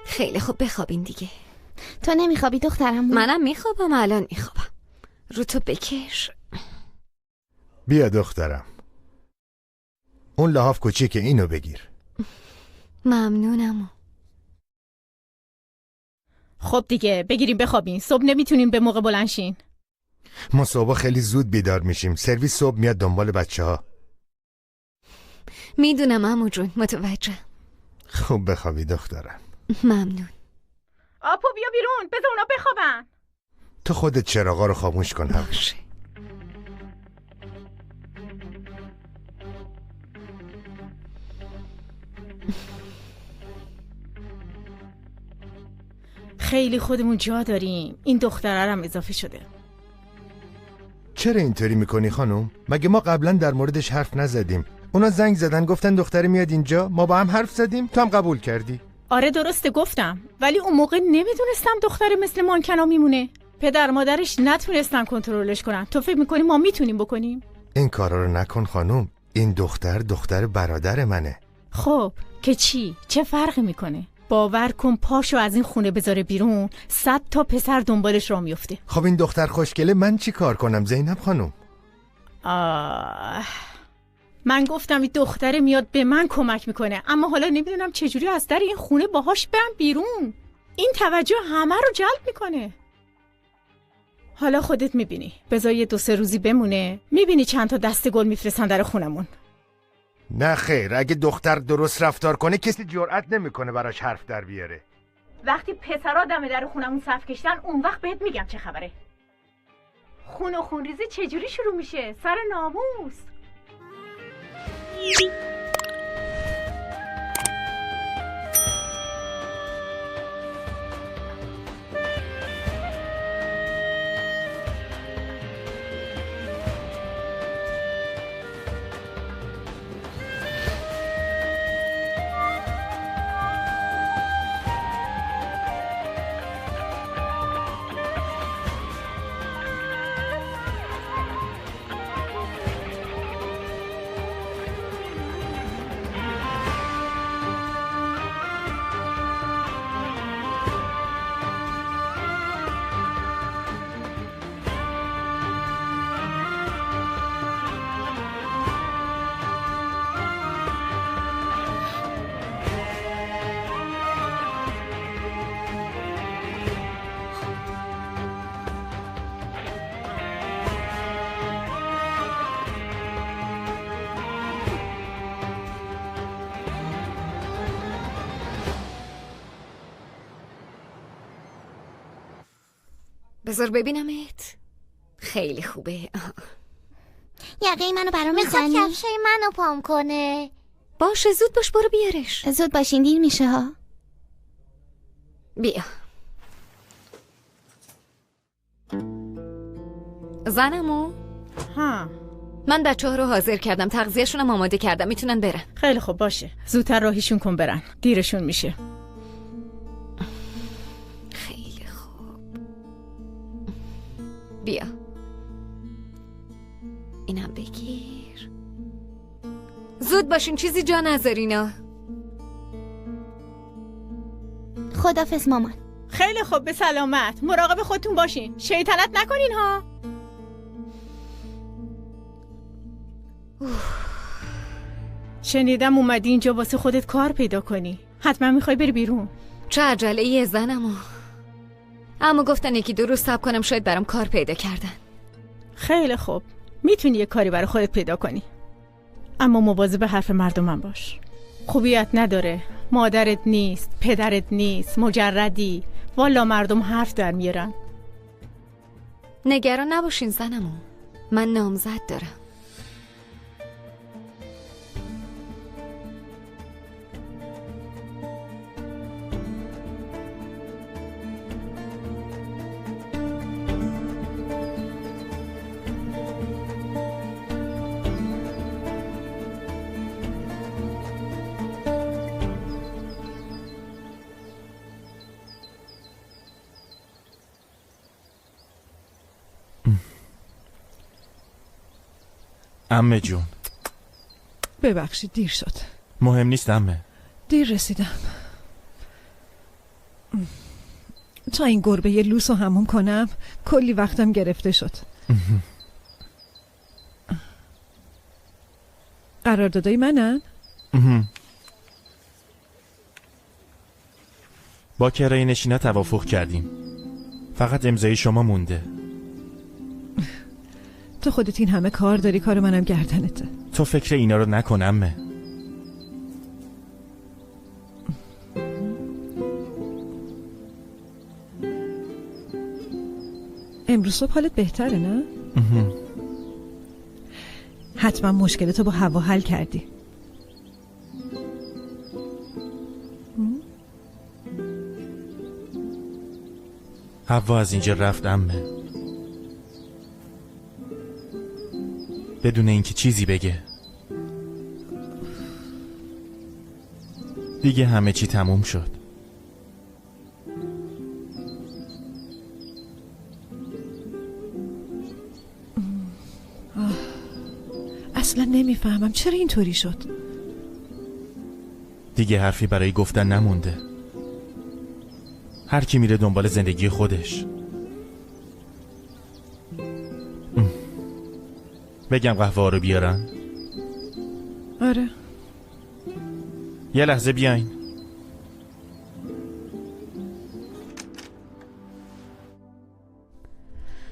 خیلی خوب بخوابین دیگه.
تو نمیخوابی دخترم؟
منم میخوابم، الان میخوابم. رو تو بکش.
بیا دخترم، اون لحاف کوچیکه، اینو بگیر.
ممنونم.
خب دیگه بگیریم بخوابین، صبح نمیتونیم به موقع بلند شین.
ما صبح خیلی زود بیدار میشیم، سرویس صبح میاد دنبال بچه ها.
میدونم عمو جون، متوجه.
خوب بخوابی دخترم.
ممنون.
آپو بیا بیرون، بذار اونا بخوابن.
تو خودت چراغا رو خاموش کن. باشه.
خیلی خودمون جا داریم، این دختره هم اضافه شده.
چرا اینطوری میکنی خانم؟ مگه ما قبلا در موردش حرف نزدیم؟ اونا زنگ زدن گفتن دختره میاد اینجا، ما با هم حرف زدیم، تو هم قبول کردی.
آره درسته گفتم، ولی اون موقع نمیدونستم دختره مثل مانکنا میمونه. پدر مادرش نتونستن کنترلش کنن. تو فکر میکنی ما میتونیم بکنیم؟
این کارا رو نکن خانم، این دختر دختر برادر منه.
خب که چی؟ چه فرقی میکنه؟ باور کن پاشو از این خونه بذاره بیرون 100 تا پسر دنبالش راه میفته.
خب این دختر خوشگله، من چی کار کنم زینب خانم؟
آه، من گفتم این دختره میاد به من کمک میکنه، اما حالا نمیدونم چجوری از در این خونه باهاش برم بیرون. این توجه همه رو جلب میکنه. حالا خودت میبینی، بذار یه 2-3 روزی بمونه، میبینی چند تا دست گل میفرستن در خونمون.
نه خیر، اگه دختر درست رفتار کنه کسی جرئت نمیکنه براش حرف در بیاره.
وقتی پسرا دم در خونمون صف کشتن اون وقت بهت میگم چه خبره. خون و خونریزی چجوری شروع میشه؟ سر ناموس.
بذار ببینمت. خیلی خوبه.
یقه منو برام میزنی؟ میخواد کفشای منو پام کنه.
باشه زود باش برو بیارش.
زود باشین دیر میشه ها.
بیا زنمو.
ها
من بچه ها رو حاضر کردم، تغذیه‌شونم آماده کردم، میتونن برن.
خیلی خوب باشه، زودتر راهیشون کن برن، دیرشون میشه.
خیلی خوب بیا اینم بگیر. زود باشین چیزی جا نذارینا.
خدافظ مامان.
خیلی خوب به سلامت، مراقب خودتون باشین، شیطنت نکنین ها. شنیدم اومدی اینجا واسه خودت کار پیدا کنی، حتما میخوای بری بیرون.
چه عجله ایه زنمو. اما گفتن یکی دو روز صبر کنم شاید برام کار پیدا کردن.
خیلی خوب میتونی یه کاری برای خودت پیدا کنی، اما مواظب حرف مردمم باش. خوبیت نداره، مادرت نیست، پدرت نیست، مجردی. والا مردم حرف در میارن.
نگران نباشین زنمو، من نامزد دارم.
عمه جون
ببخشید دیر شد.
مهم نیست عمه،
دیر رسیدم. تا این گربه یه لوس رو حموم کنم کلی وقتم گرفته شد. قراردادای منن؟
با کرایه نشینا توافق کردیم، فقط امضای شما مونده.
تو خودت این همه کار داری، کار منم گردنته.
تو فکر اینا رو نکن عمه.
امروز صبح حالت بهتره نه؟ حتما مشکلتو با هوا حل کردی.
هوا از اینجا رفت عمه، بدون اینکه چیزی بگه. دیگه همه چی تموم شد.
اصلا نمیفهمم چرا اینطوری شد.
دیگه حرفی برای گفتن نمونده. هر کی میره دنبال زندگی خودش. بگم قهوه رو بیارن؟
آره.
یه لحظه بیاین.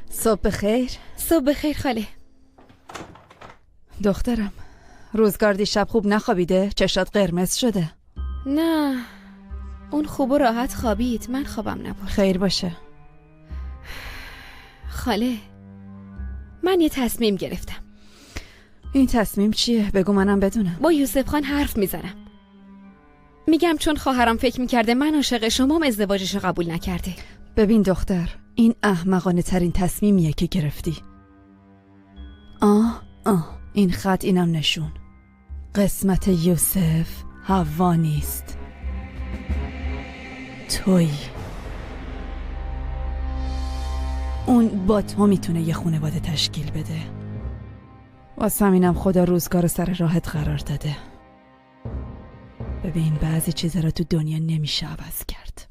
صبح بخیر.
صبح بخیر خاله.
دخترم روزگار دیشب خوب نخوابیده؟ چشات قرمز شده.
نه اون خوب و راحت خوابید، من خوابم نبرد.
خیر باشه
خاله. من یه تصمیم گرفتم.
این تصمیم چیه؟ بگو منم بدونم.
با یوسف خان حرف میزنم. میگم چون خواهرم فکر میکرده من عاشق شمام ازدواجشو قبول نکرده.
ببین دختر، این احمقانه ترین تصمیمیه که گرفتی. آه آه این خط اینم نشون. قسمت یوسف هوا نیست، تویی. اون با تو میتونه یه خانواده تشکیل بده. واسه همینم خدا روزگار سر راحت قرار داده. ببین بعضی چیزا رو تو دنیا نمیشه عوض کرد.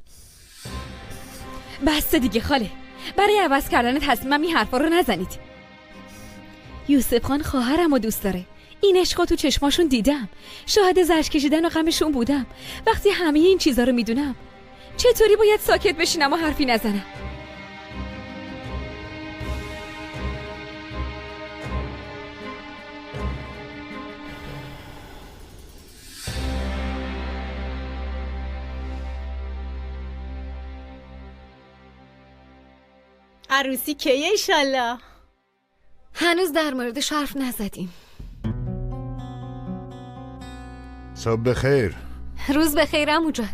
بس دیگه خاله، برای عوض کردن تصمیمم این حرفا رو نزنید. یوسف خان خواهرم رو دوست داره. این عشقو تو چشماشون دیدم، شاهد زجر کشیدن و غمشون بودم. وقتی همه این چیزا رو میدونم چطوری باید ساکت بشینم و حرفی نزنم؟
عروسی کیه ایشالله؟
هنوز در موردش حرف نزدیم.
صبح بخیر.
روز بخیر عمو جان.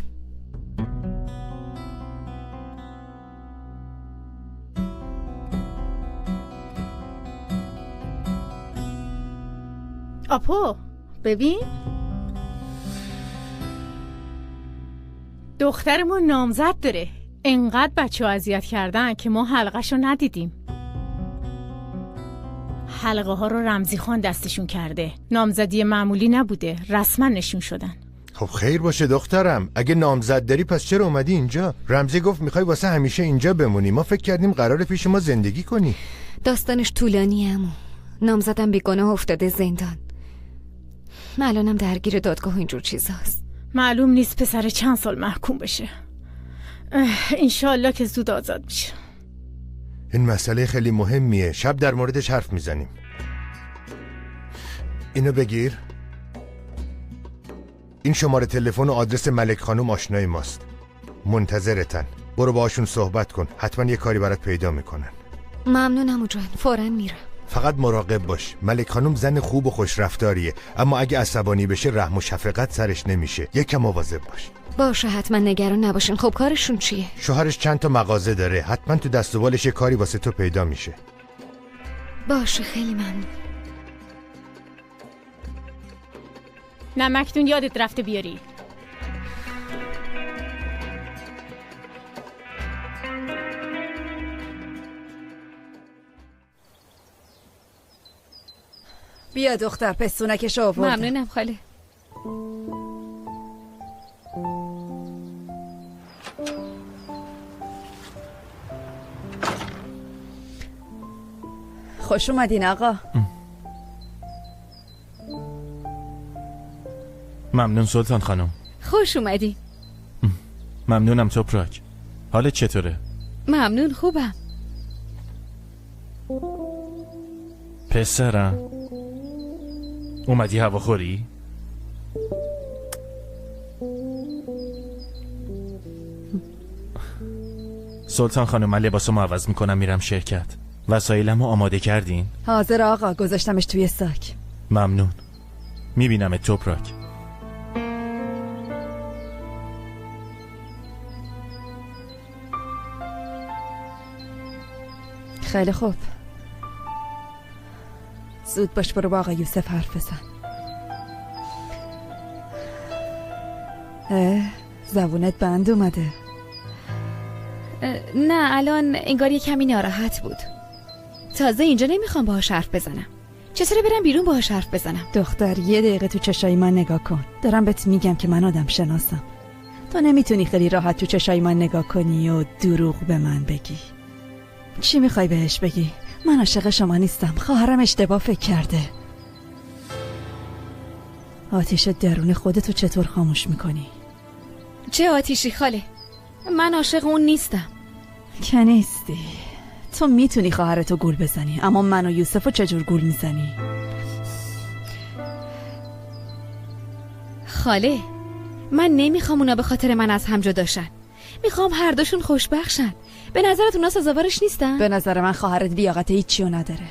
آپو ببین، دخترمون نامزد داره. انقدر بچه ها اذیت کردن که ما حلقه شو ندیدیم. حلقه ها رو رمزی خان دستشون کرده. نامزدی معمولی نبوده، رسما نشون شدن.
خب خیر باشه دخترم، اگه نامزد داری پس چرا اومدی اینجا؟ رمزی گفت میخوای واسه همیشه اینجا بمونی، ما فکر کردیم قراره پیش ما زندگی کنی.
داستانش طولانیه عمو. نامزدم بیگناه افتاده زندان. من الانم درگیر دادگاه و اینجور چیزاست.
معلوم نیست پسر چند سال محکوم بشه. انشالله که زود آزاد میشه.
این مسئله خیلی مهمیه، شب در موردش حرف میزنیم. اینو بگیر. این شماره تلفن و آدرس ملک خانم آشنای ماست. منتظرتن. برو باهاشون صحبت کن، حتما یه کاری برات پیدا میکنن.
ممنونم عمو جان، فوراً میرم.
فقط مراقب باش. ملک خانم زن خوب و خوش رفتاریه، اما اگه عصبانی بشه رحم و شفقت سرش نمیشه. یکم مواظب باش.
باشه حتما، نگران نباشین. خب کارشون چیه؟
شوهرش چند تا مغازه داره، حتما تو دست و بالش یه کاری واسه تو پیدا میشه.
باشه خیلی ممنون.
نمکتون یادت رفته بیاری.
بیا دختر، پستونکش آوردم.
ممنونم خاله.
خوش اومدین آقا.
ممنون سلطان خانم.
خوش اومدی.
ممنونم توپراک. حالت چطوره؟
ممنون خوبم.
پسرم اومدی هواخوری؟ سلطان خانم من لباسمو عوض میکنم میرم شرکت. وسایلمو آماده کردین؟
حاضر آقا، گذاشتمش توی ساک.
ممنون. میبینم توپراک.
خیلی خوب، زود باش برو با آقا یوسف حرف بزن. زبونت بند اومده.
نه الان انگار یه کمی ناراحت بود. تازه اینجا نمیخوام باهاش حرف بزنم. چطوره برم بیرون باهاش حرف بزنم؟
دختر یه دقیقه تو چشای من نگاه کن. دارم بهت میگم که من آدم شناسم. تو نمیتونی خیلی راحت تو چشای من نگاه کنی و دروغ به من بگی. چی میخوای بهش بگی؟ من عاشق شما نیستم، خواهرم اشتباه فکر کرده. آتیش درون خودتو چطور خاموش میکنی؟
چه آتیشی خاله؟ من عاشق اون نیستم.
که نیستی. تو میتونی خواهرتو گول بزنی، اما من و یوسفو چجور گول میزنی؟
خاله من نمیخوام اونا به خاطر من از هم جدا شن. میخوام هر دوشون خوشبخشن. به نظرت اونا سزاوارش نیستن؟
به نظر من خواهرت لیاقت هیچیو نداره.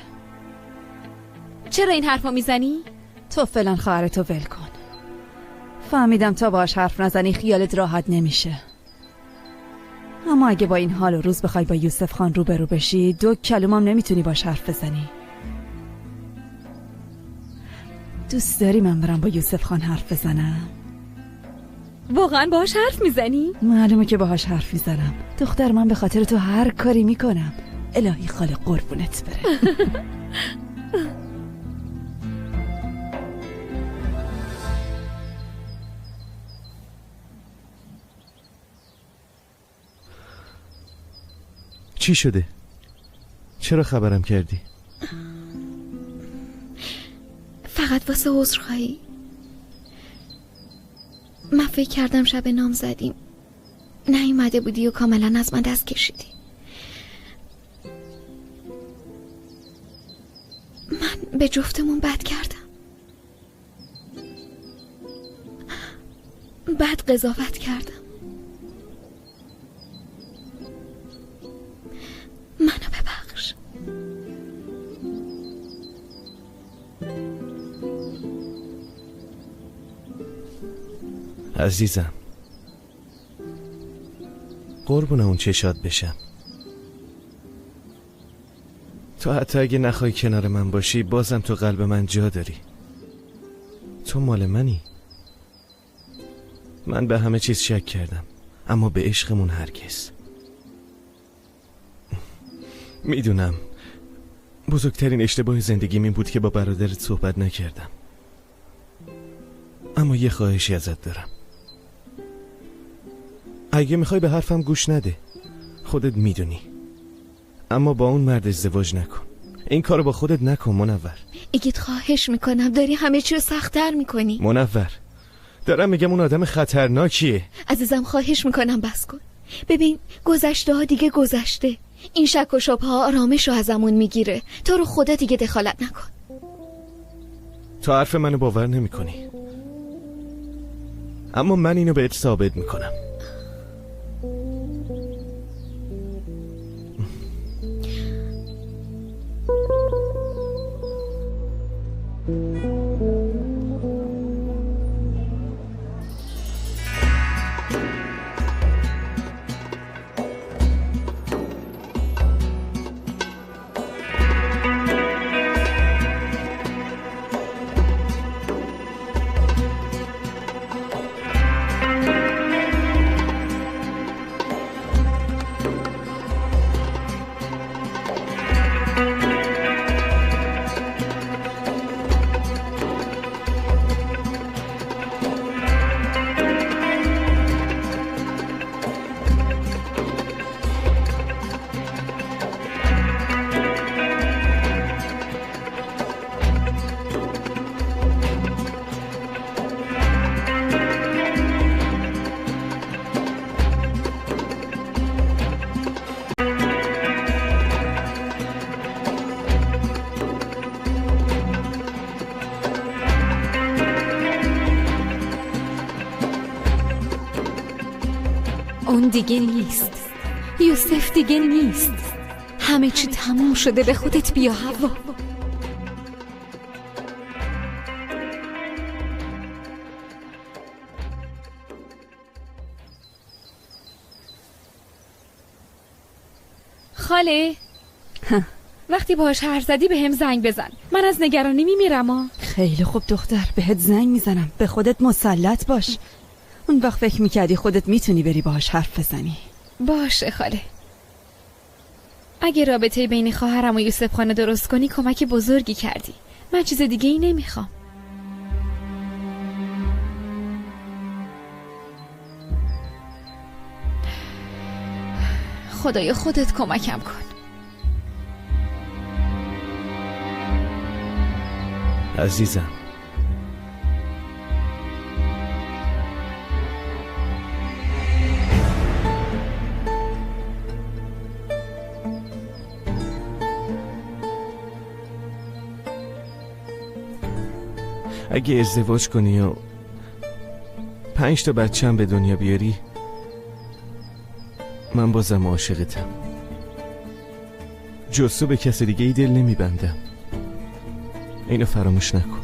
چرا این حرفا میزنی؟
تو فعلا خواهرتو ول کن. فهمیدم تا باهاش حرف نزنی خیالت راحت نمیشه. اما اگه با این حال و روز بخوای با یوسف خان روبرو بشی، دو کلمم نمیتونی باش حرف بزنی. دوست داری من برم با یوسف خان حرف بزنم؟
واقعا باهاش حرف میزنی؟
معلومه که باهاش حرف میزنم. دختر من به خاطر تو هر کاری میکنم. الهی خاله قربونت بره.
چی شده؟ چرا خبرم کردی؟
فقط واسه عذرخواهی. من فکر کردم شب نام زدیم نیومده بودی و کاملا از من دست کشیدی. من به جفتمون بد کردم، بد قضاوت کردم. منو ببخش.
عزیزم، قربون اون چشات بشم. تو حتی اگه نخوای کنار من باشی بازم تو قلب من جا داری. تو مال منی. من به همه چیز شک کردم، اما به عشقمون هرگز. میدونم بزرگترین اشتباه زندگیم این بود که با برادرت صحبت نکردم، اما یه خواهشی ازت دارم. اگه میخوای به حرفم گوش نده، خودت میدونی، اما با اون مرد ازدواج نکن. این کارو با خودت نکن منور.
ایگیت خواهش میکنم، داری همه چی رو سخت‌تر میکنی.
منور، دارم میگم اون آدم خطرناکیه.
عزیزم خواهش میکنم بس کن. ببین گذشته ها دیگه گذشته. این شک و شبهه ها آرامش رو ازمون میگیره. تو رو خدا دیگه دخالت نکن.
تو حرف منو باور نمیکنی، اما من اینو بهت ثابت میکنم.
اون دیگه نیست، یوسف دیگه نیست، همه چی تموم شده. به خودت بیا هوا.
خاله وقتی باهاش حرف زدی به هم زنگ بزن، من از نگرانی میمیرم. ها
خیلی خوب دختر، بهت زنگ میزنم. به خودت مسلط باش. اون وقت فکر میکردی خودت میتونی بری باهاش حرف بزنی.
باشه خاله. اگه رابطه بین خواهرم و یوسف خانه درست کنی کمک بزرگی کردی. من چیز دیگه ای نمیخوام. خدای خودت کمکم کن.
عزیزم، اگه ازدواج کنی و 5 تا بچه هم به دنیا بیاری، من بازم عاشقتم. جز تو به کس دیگه ای دل نمیبندم. اینو فراموش نکن.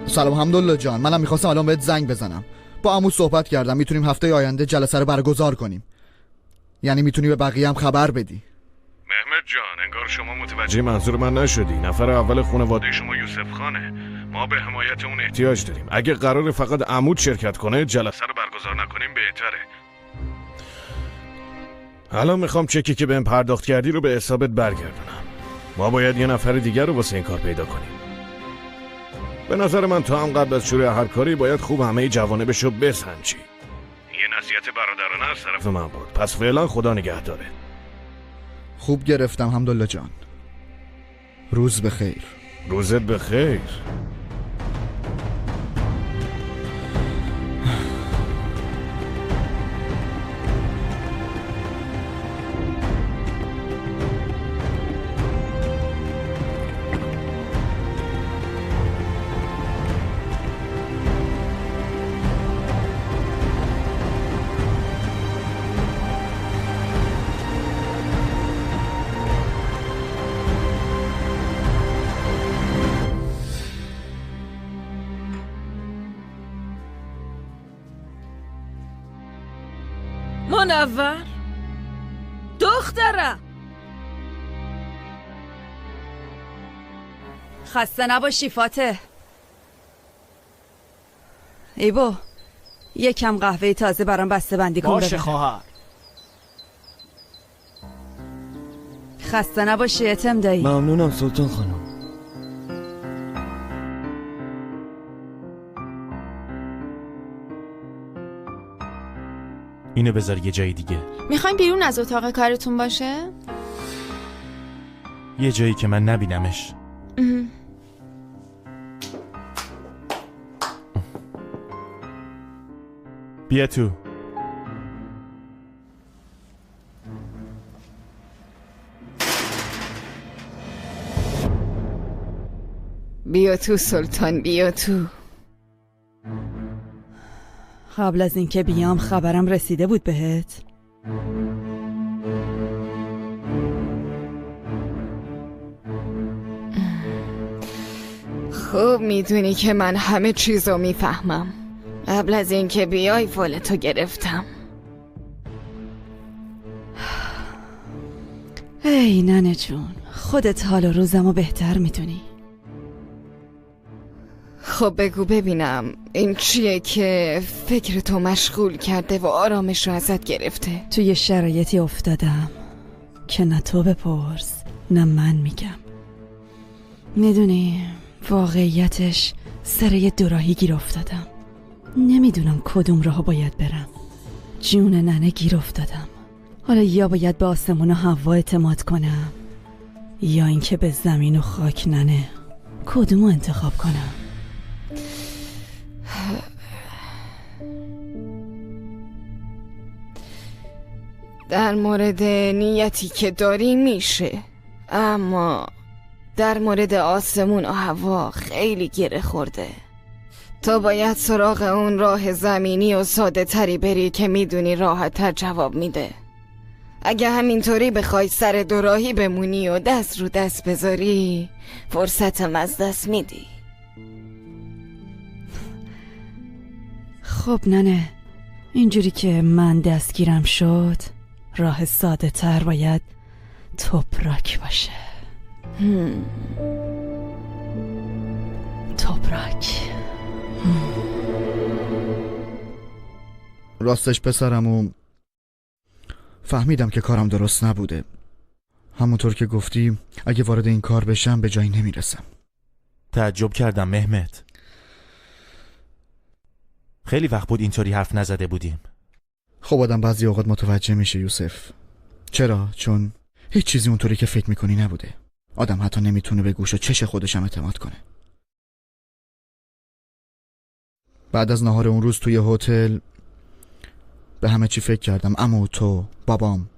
سلام حمدالله جان، منم میخواستم الان بهت زنگ بزنم. با عمو صحبت کردم، میتونیم هفته آینده جلسه رو برگزار کنیم. یعنی میتونی به بقیه هم خبر بدی.
مهمت جان، انگار شما متوجه منظور من نشدی. نفر اول خانواده شما یوسف خانه. ما به حمایت اون احتیاج داریم. اگه قرار فقط عمود شرکت کنه جلسه رو برگزار نکنیم بهتره. الان میخوام چکی که بهم پرداخت کردی رو به حسابت برگردونم. ما باید یه نفر دیگر رو واسه این کار پیدا کنیم. به نظر من تو هم قبل از شروع هر کاری باید خوب همه جوانبشو بسنجی. یه نصیحت برادرانه از طرف من بود. پس فعلا خدا نگهداره.
خوب گرفتم حمدالله جان. روز بخیر.
روزت بخیر.
منور، دخترم.
خسته نباشی فاتح. ایبو یکم قهوه تازه برام بسته بندی کن.
باشه خواهر.
خسته نباشی اتم دایی.
ممنونم سلطان خانم.
اینو بذار یه جای دیگه.
میخوایم بیرون از اتاق کارتون باشه؟
یه جایی که من نبینمش. بیا تو.
بیا تو سلطان، بیا تو.
قبل از اینکه بیام خبرم رسیده بود بهت؟
خوب میدونی که من همه چیزو میفهمم. قبل از اینکه بیای فالتو گرفتم.
ای ننه جون، خودت حال و روزمو بهتر میدونی.
خب بگو ببینم این چیه که فکر تو مشغول کرده و آرامش رو ازت گرفته؟
توی شرایطی افتادم که نه تو بپرس نه من میگم. میدونی واقعیتش سر یه دوراهی گیر افتادم. نمیدونم کدوم راه باید برم. جون ننه گیر افتادم. حالا یا باید به آسمون و هوا اعتماد کنم یا اینکه به زمین و خاک ننه. کدومو انتخاب کنم؟
در مورد نیتی که داری میشه، اما در مورد آسمون و هوا خیلی گره خورده. تو باید سراغ اون راه زمینی و ساده تری بری که میدونی راحت تر جواب میده. اگه همینطوری بخوای سر دوراهی بمونی و دست رو دست بذاری، فرصتم از دست میدی.
خب ننه، اینجوری که من دستگیرم شد، راه ساده تر باید توپراک باشه. توپراک.
راستش پسرمو فهمیدم که کارم درست نبوده. همونطور که گفتی اگه وارد این کار بشم به جایی نمیرسم.
تعجب کردم مهمت. خیلی وقت بود اینطوری حرف نزده بودیم.
خب آدم بعضی اوقات متوجه میشه یوسف. چرا؟ چون هیچ چیزی اونطوری که فکر میکنی نبوده. آدم حتی نمیتونه به گوش و چش خودش هم اعتماد کنه. بعد از نهار اون روز توی هتل به همه چی فکر کردم. عمو، تو، بابام،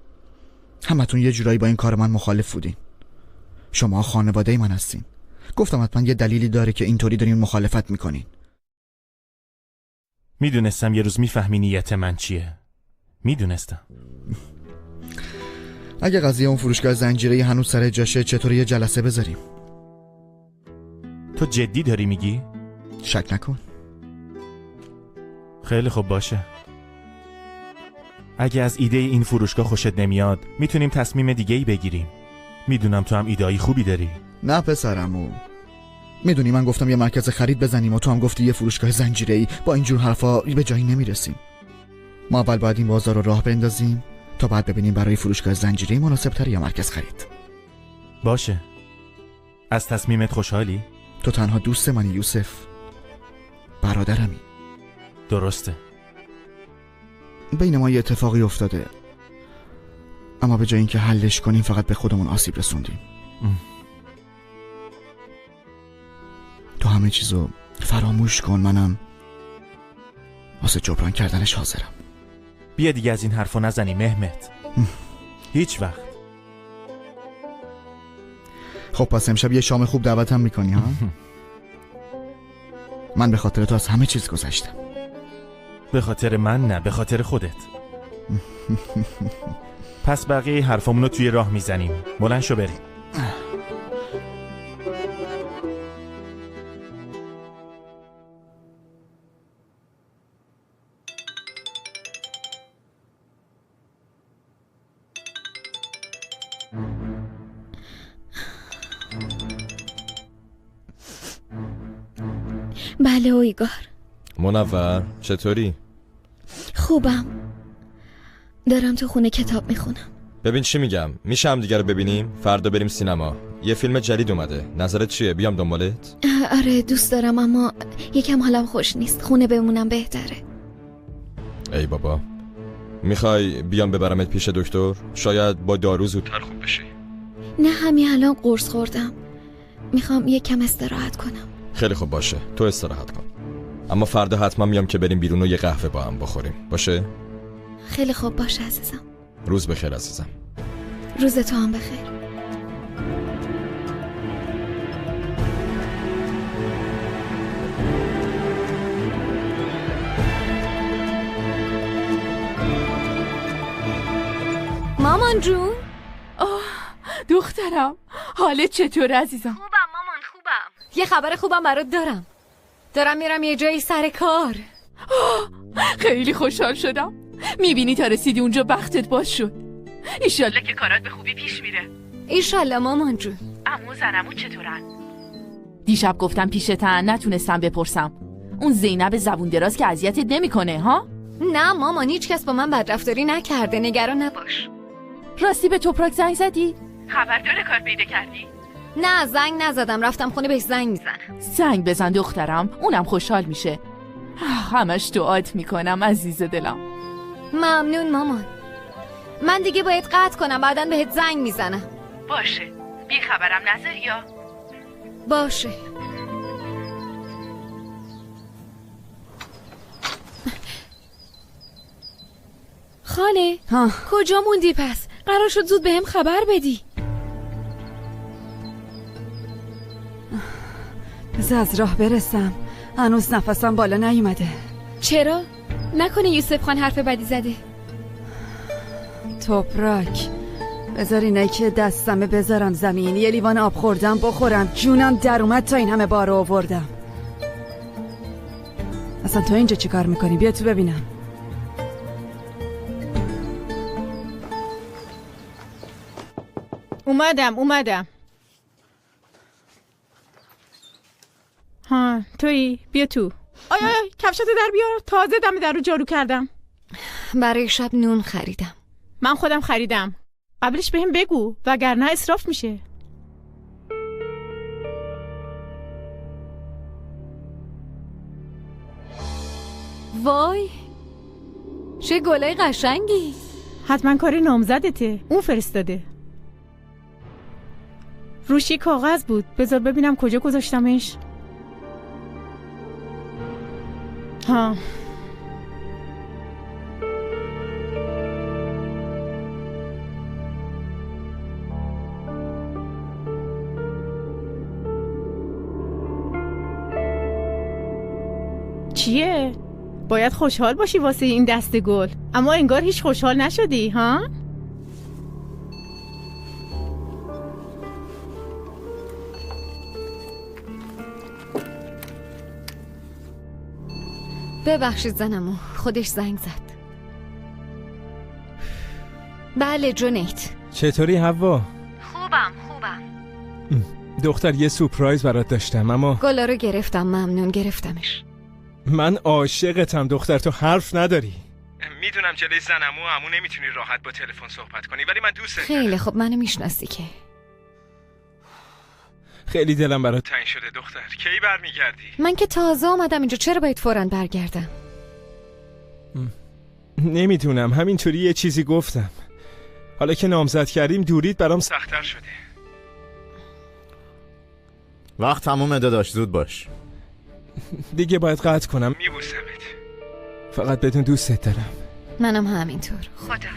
همتون یه جورایی با این کار من مخالف بودین. شما خانواده من هستین. گفتم حتما یه دلیلی داره که اینطوری دارین مخالفت میکنین.
میدونستم یه روز میفهمی نیت من چیه. میدونستم.
اگه قضیه اون فروشگاه زنجیره‌ای هنوز سر جاشه، چطور یه جلسه بذاریم؟
تو جدی داری میگی؟
شک نکن.
خیلی خوب باشه. اگه از ایده این فروشگاه خوشت نمیاد، میتونیم تصمیم دیگه ای بگیریم. میدونم تو هم ایده‌ای خوبی داری.
نه پسرمو، میدونی من گفتم یه مرکز خرید بزنیم و تو هم گفتی یه فروشگاه زنجیره‌ای. با اینجور حرفا به جایی نمیرسیم. ما اول باید این بازار رو راه بندازیم تا بعد ببینیم برای فروشگاه زنجیره‌ای مناسب‌تره یا مرکز خرید.
باشه. از تصمیمت خوشحالی؟
تو تنها دوست منی یوسف، برادرمی.
درسته.
بین ما یه اتفاقی افتاده، اما به جای اینکه حلش کنیم فقط به خودمون آسیب رسوندیم. تو همه چیزو فراموش کن، منم واسه جبران کردنش حاضرم.
بیا دیگه از این حرفا نزنی مهمت. هیچ وقت.
خب پس امشب یه شام خوب دعوتم میکنی ها؟ من به خاطر تو از همه چیز گذشتم.
به خاطر من نه، به خاطر خودت. پس بقیه حرفامونو توی راه میزنیم. بلند شو بریم.
بله اویگار.
منور چطوری؟
خوبم، دارم تو خونه کتاب میخونم.
ببین چی میگم، میشه هم دیگه رو ببینیم؟ فردا بریم سینما، یه فیلم جدید اومده. نظرت چیه؟ بیام دنبالت؟
آره دوست دارم، اما یکم حالم خوش نیست، خونه بمونم بهتره.
ای بابا، میخوای بیام ببرمت پیش دکتر؟ شاید با دارو زودتر خوب بشی.
نه همین الان قرص خوردم، میخوام یکم استراحت کنم.
خیلی خوب باشه، تو استراحت کن، اما فردا حتما میام که بریم بیرون و یه قهوه با هم بخوریم. باشه؟
خیلی خوب باشه عزیزم.
روز بخیر عزیزم.
روز تو هم بخیر.
مامان جون.
آه دخترم، حالت چطور عزیزم؟
خوبم مامان، خوبم. یه خبر خوبم برات دارم. دارم میرم یه جایی سر کار.
خیلی خوشحال شدم. میبینی تا رسیدی اونجا بختت باز شد. ایشالله که کارات به خوبی پیش میره.
ایشالله مامان جون.
عمو زنمو چطورن؟ دیشب گفتم پیشتن، نتونستم بپرسم. اون زینب زبون دراز که اذیتت نمیکنه ها؟
نه مامان، هیچ کس با من بدرفتاری نکرده، نگران نباش.
راستی به توپراک زنگ زدی؟ خبر داره کار پیدا کردی؟
نه زنگ نزدم، رفتم خونه بهش زنگ میزنم.
زنگ بزن دخترم، اونم خوشحال میشه. همش دعات میکنم عزیز دلم.
ممنون مامان. من دیگه باید قطع کنم، بعدا بهت زنگ میزنم.
باشه، بی خبرم نذاری یا؟
باشه.
خاله کجا موندی پس؟ قرار شد زود بهم خبر بدی.
بذار از راه برسم، هنوز نفسم بالا نیومده.
چرا؟ نکنه یوسف خان حرف بدی زده؟
توپراک بذار اینایی که دستمه بذارم زمین، یه لیوان آب خوردم بخورم، جونم در اومد تا این همه بارو آوردم. اصلا تو اینجا چی کار میکنی؟ بیا تو ببینم.
اومدم. ها تویی، بیا تو. آی آی کفشاتو در بیار، تازه دم در رو جارو کردم.
برای شب نون خریدم.
من خودم خریدم. قبلش بهم بگو وگرنه اسراف میشه.
وای چه گلای قشنگی.
حتما کار نامزدته، اون فرستاده. روش یه کاغذ بود، بذار ببینم کجا گذاشتمش. ها چیه؟ باید خوشحال باشی واسه این دست گل، اما انگار هیچ خوشحال نشدی ها؟
ببخشید زنمو، خودش زنگ زد. بله جونیت.
چطوری حوا؟
خوبم.
دختر یه سورپرایز برات داشتم، اما
گلا رو گرفتم. ممنون، گرفتمش.
من عاشقتم دختر، تو حرف نداری. میدونم جلوی زنمو و عمو نمیتونی راحت با تلفن صحبت کنی، ولی من دوست دارم.
خیلی خب، منو میشناسی که.
خیلی دلم برات تنگ شده دختر، کی برمیگردی؟
من که تازه آمدم اینجا، چرا باید فوراً برگردم؟
نمیدونم، همینطوری یه چیزی گفتم. حالا که نامزد کردیم دوریت برام سخت‌تر شده.
وقت تمومه داداش، زود باش.
دیگه باید قطع کنم. میبوسمت. فقط بدون دوستت دارم.
منم همینطور. خداحافظ.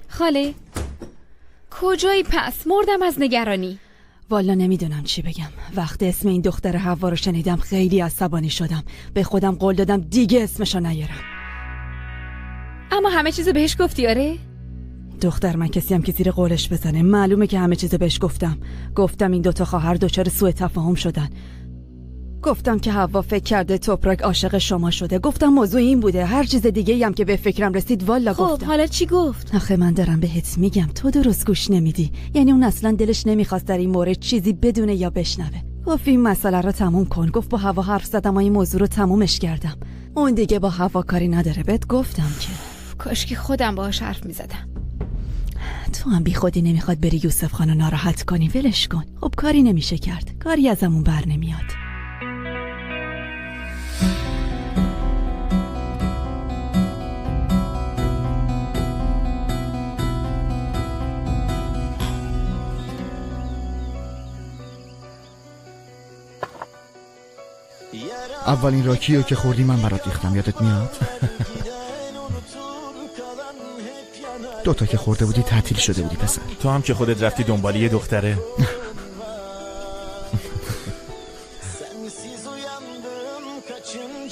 خاله کجایی پس؟ مردم از نگرانی.
والا نمیدونم چی بگم. وقتی اسم این دختر حوا رو شنیدم خیلی عصبانی شدم. به خودم قول دادم دیگه اسمشو نیارم.
اما همه چیزو بهش گفتی آره؟
دختر من کسیم که زیر قولش بزنه. معلومه که همه چیزو بهش گفتم. گفتم این دوتا خواهر دچار سوء تفاهم شدن. گفتم که حوا فکر کرده توپراک عاشق شما شده. گفتم موضوع این بوده، هر چیز دیگه ای هم که به فکرم رسید والا
خب
گفتم.
حالا چی گفت؟
آخه من دارم بهت میگم تو درست گوش نمیدی. یعنی اون اصلا دلش نمیخواست در این مورد چیزی بدونه یا بشنوه. گفت این مسئله رو تموم کن. گفت با حوا حرف زدم و این موضوع رو تمومش کردم. اون دیگه با حوا کاری نداره. بهت گفتم که
کاش که خودم باهاش حرف میزدم.
تو هم بی خودی نمیخواد بری یوسف خانو ناراحت کنی. ولش کن. خب کاری نمیشه کرد، کاری ازمون بر نمیاد.
اولین راکیو که خوردی من برات ریختم، یادت میاد؟ دوتا که خورده بودی تعطیل شده بودی پسر.
تو هم که خودت رفتی دنبال یه دختره.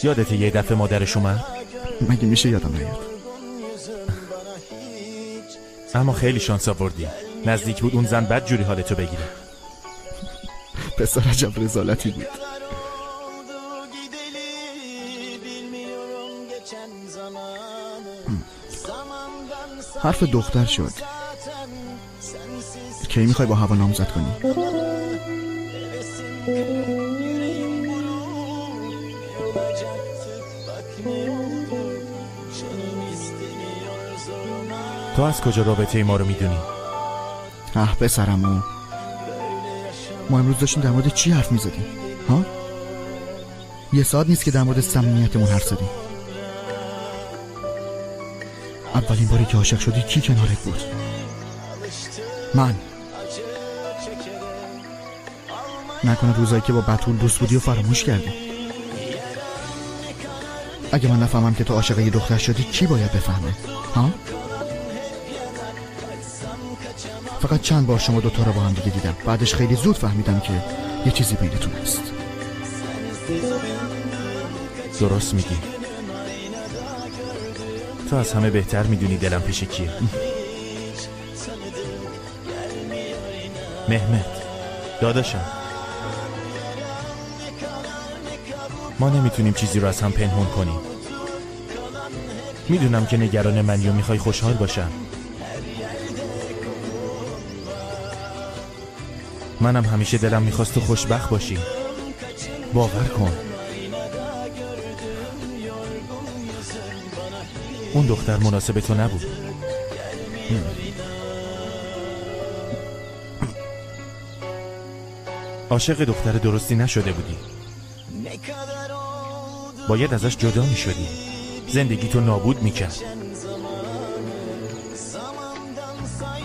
یادته یه دفعه مادرش اومد؟
مگه میشه یادم نیاد؟
اما خیلی شانس آوردی، نزدیک بود اون زن بد جوری حالتو بگیره.
پسر عجب رزالتی بود. حرف دختر شد. کی میخوای با هوا نامزد کنی؟
تو از کجا رابطه ما رو میدونی؟
اه پسرمو، ما امروز داشتیم در مورد چی حرف میزدیم؟ ها؟ یه ساعت نیست که در مورد صمیمیتمون حرف زدیم. اولین باری که عاشق شدی کی کنارت بود؟ من. نکنه روزایی که با بتول دوست بودی و فراموش کردی. اگه من نفهمم که تو عاشق یه دختر شدی کی باید بفهمه؟ ها؟ فقط چند بار شما دوتا رو با هم دیگه دیدم، بعدش خیلی زود فهمیدم که یه چیزی بینتون هست.
درست میگی. تو از همه بهتر میدونی دلم پیش کیه. مهمت داداشم، ما نمیتونیم چیزی رو از هم پنهون کنیم. میدونم که نگران منی و میخوای خوشحال باشم. منم همیشه دلم میخواست تو خوشبخت باشی. باور کن اون دختر مناسب تو نبود. عاشق دختر درستی نشده بودی. باید ازش جدا می شدی. زندگی تو نابود می کرد.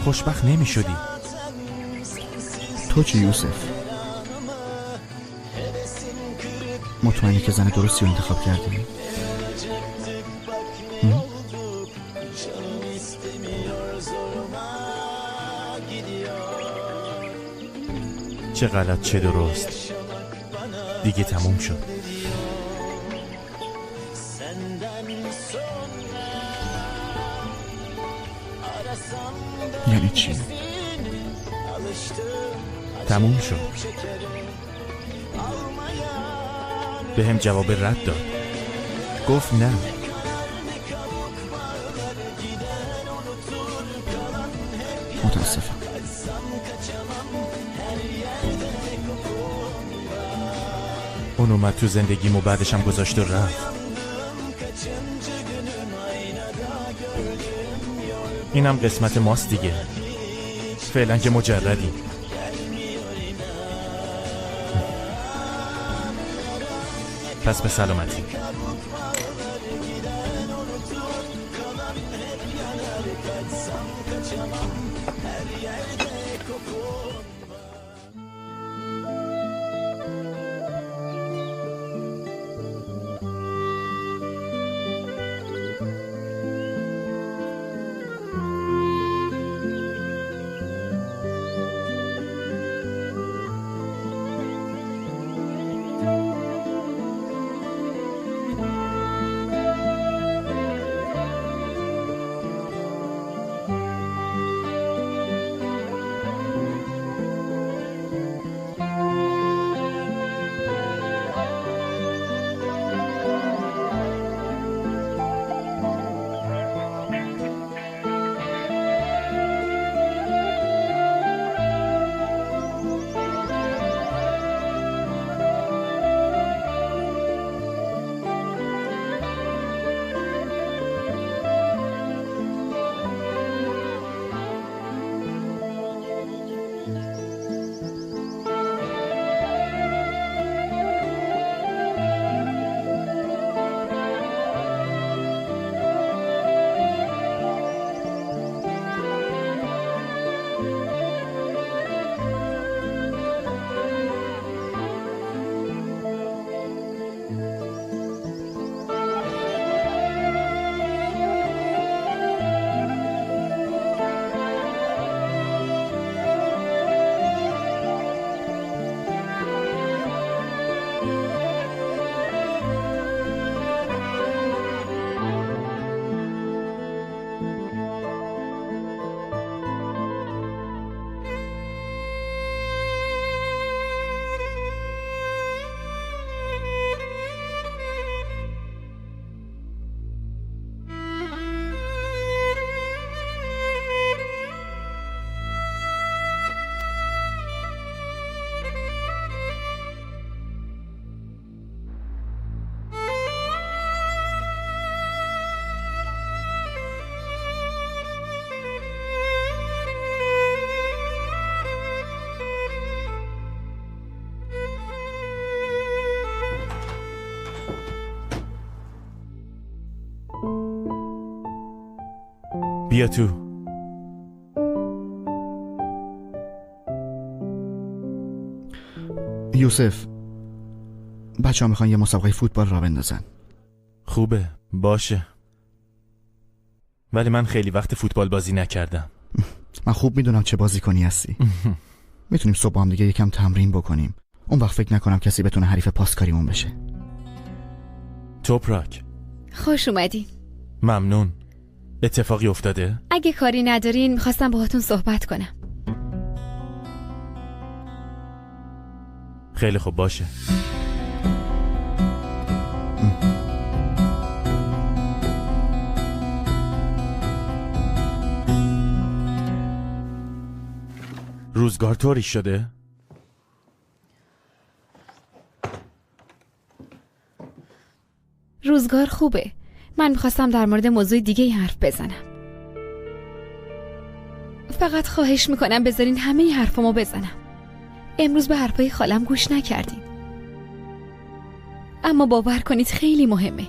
خوشبخت نمی شدی.
تو چی یوسف؟ مطمئنی که زن درستی رو انتخاب کردی؟
چه غلط چه درست، دیگه تموم شد.
یعنی چی؟
تموم شد. به هم جواب رد داد. گفت نه.
متاسفم.
اون اومد تو زندگیم و بعدشم گذاشت و رفت. اینم قسمت ماست دیگه. فعلا که مجردیم. پس به سلامتی. بیا تو.
یوسف، بچه ها میخوان یه مسابقه فوتبال را بندازن.
خوبه، باشه، ولی من خیلی وقت فوتبال بازی نکردم.
من خوب میدونم چه بازیکنی هستی. میتونیم صبح با هم دیگه یکم تمرین بکنیم. اون وقت فکر نکنم کسی بتونه حریف پاسکاریمون بشه.
توپراک،
خوش اومدین.
ممنون. اتفاقی افتاده؟
اگه کاری ندارین میخواستم باهاتون صحبت کنم.
خیلی خوب، باشه. روزگار طوری شده؟
روزگار خوبه. من میخواستم در مورد موضوع دیگه حرف بزنم. فقط خواهش میکنم بذارین همه حرفامو بزنم. امروز به حرفای خالم گوش نکردین، اما باور کنید خیلی مهمه.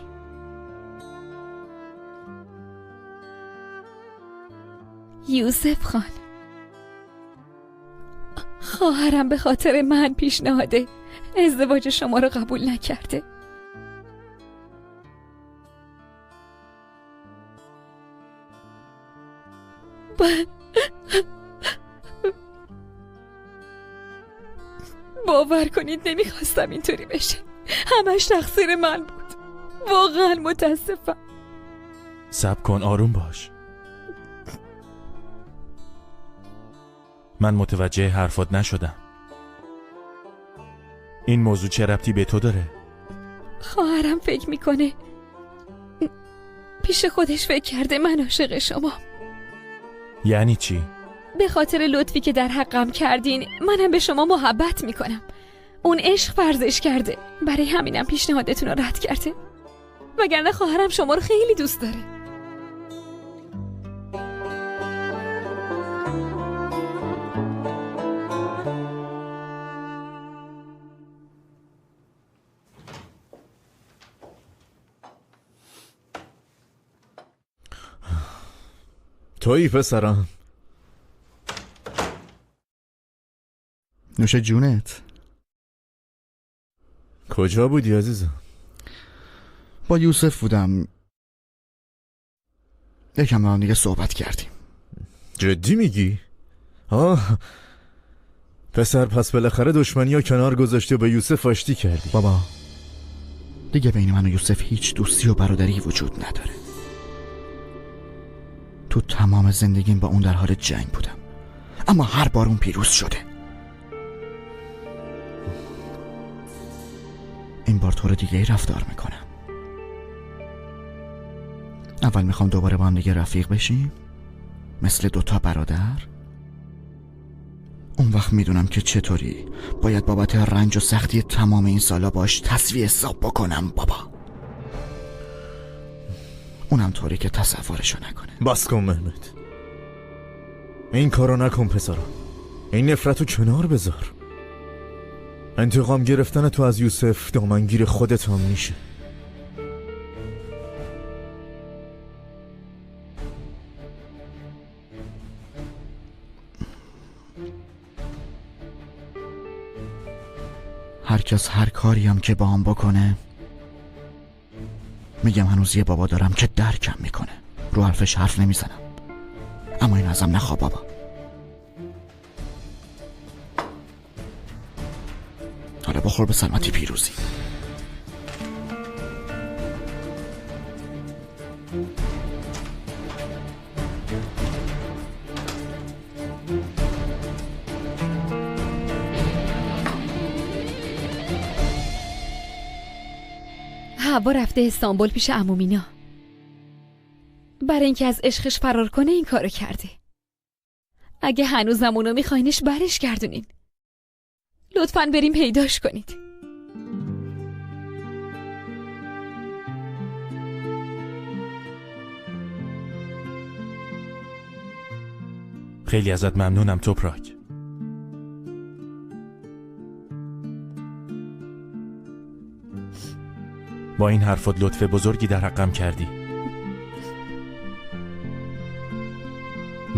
یوسف خان، خواهرم به خاطر من پیشنهاد ازدواج شما رو قبول نکرده. باور کنید نمیخواستم اینطوری بشه. همش تقصیر من بود. واقعا متاسفم.
صبر کن، آروم باش. من متوجه حرفات نشدم. این موضوع چه ربطی به تو داره؟
خواهرم فکر میکنه، پیش خودش فکر کرده من عاشق شما.
یعنی چی؟
به خاطر لطفی که در حقم کردین منم به شما محبت میکنم. اون عشق فرزش کرده، برای همینم پیشنهادتون رو رد کرده، وگرنه خواهرم شما رو خیلی دوست داره.
تویی پسرم.
نوش جونت.
کجا بودی عزیزم؟
با یوسف بودم. یکم با هم دیگه صحبت کردیم.
جدی میگی؟ آه پسر، پس بالاخره دشمنی ها کنار گذاشتی و به یوسف آشتی کردی.
بابا دیگه بین من و یوسف هیچ دوستی و برادری وجود نداره. تو تمام زندگیم با اون در حال جنگ بودم، اما هر بار اون پیروز شده. این بار طور دیگه ای رفتار میکنم. اول میخوام دوباره با هم دیگه رفیق بشیم، مثل دوتا برادر. اون وقت میدونم که چطوری باید بابت رنج و سختی تمام این سالا باش تسویه حساب بکنم بابا. اونم طوری که تصورشو نکنه.
بس کن مهمت، این کارو نکن پسرم. این نفرتو کنار بذار. انتقام گرفتن تو از یوسف دامنگیر خودت هم میشه.
هر کس هر کاریم که با هم بکنه، میگم هنوز یه بابا دارم که درکم میکنه. رو حرفش حرف نمیزنم، اما این ازم نخوا بابا. حالا بخور به سلامتی پیروزی.
هوا رفته استانبول پیش عمو مینا. برای اینکه از عشقش فرار کنه این کارو کرده. اگه هنوزم اونو میخواینش برش گردونین. لطفاً بریم پیداش کنید.
خیلی ازت ممنونم توپراک. با این حرفات لطف بزرگی در حقم کردی.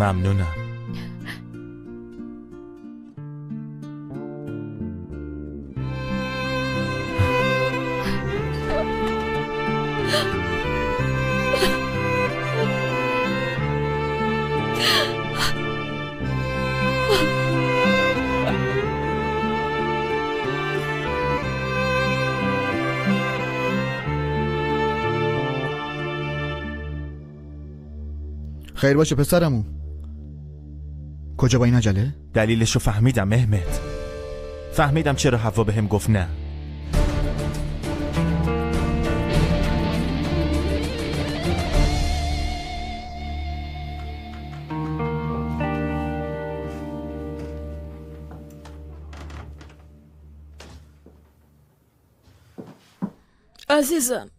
ممنونم.
خیر باشه پسرمو. کجا با این عجله؟
دلیلشو فهمیدم مهمت. فهمیدم چرا حوا بهم گفت نه.
عزیزم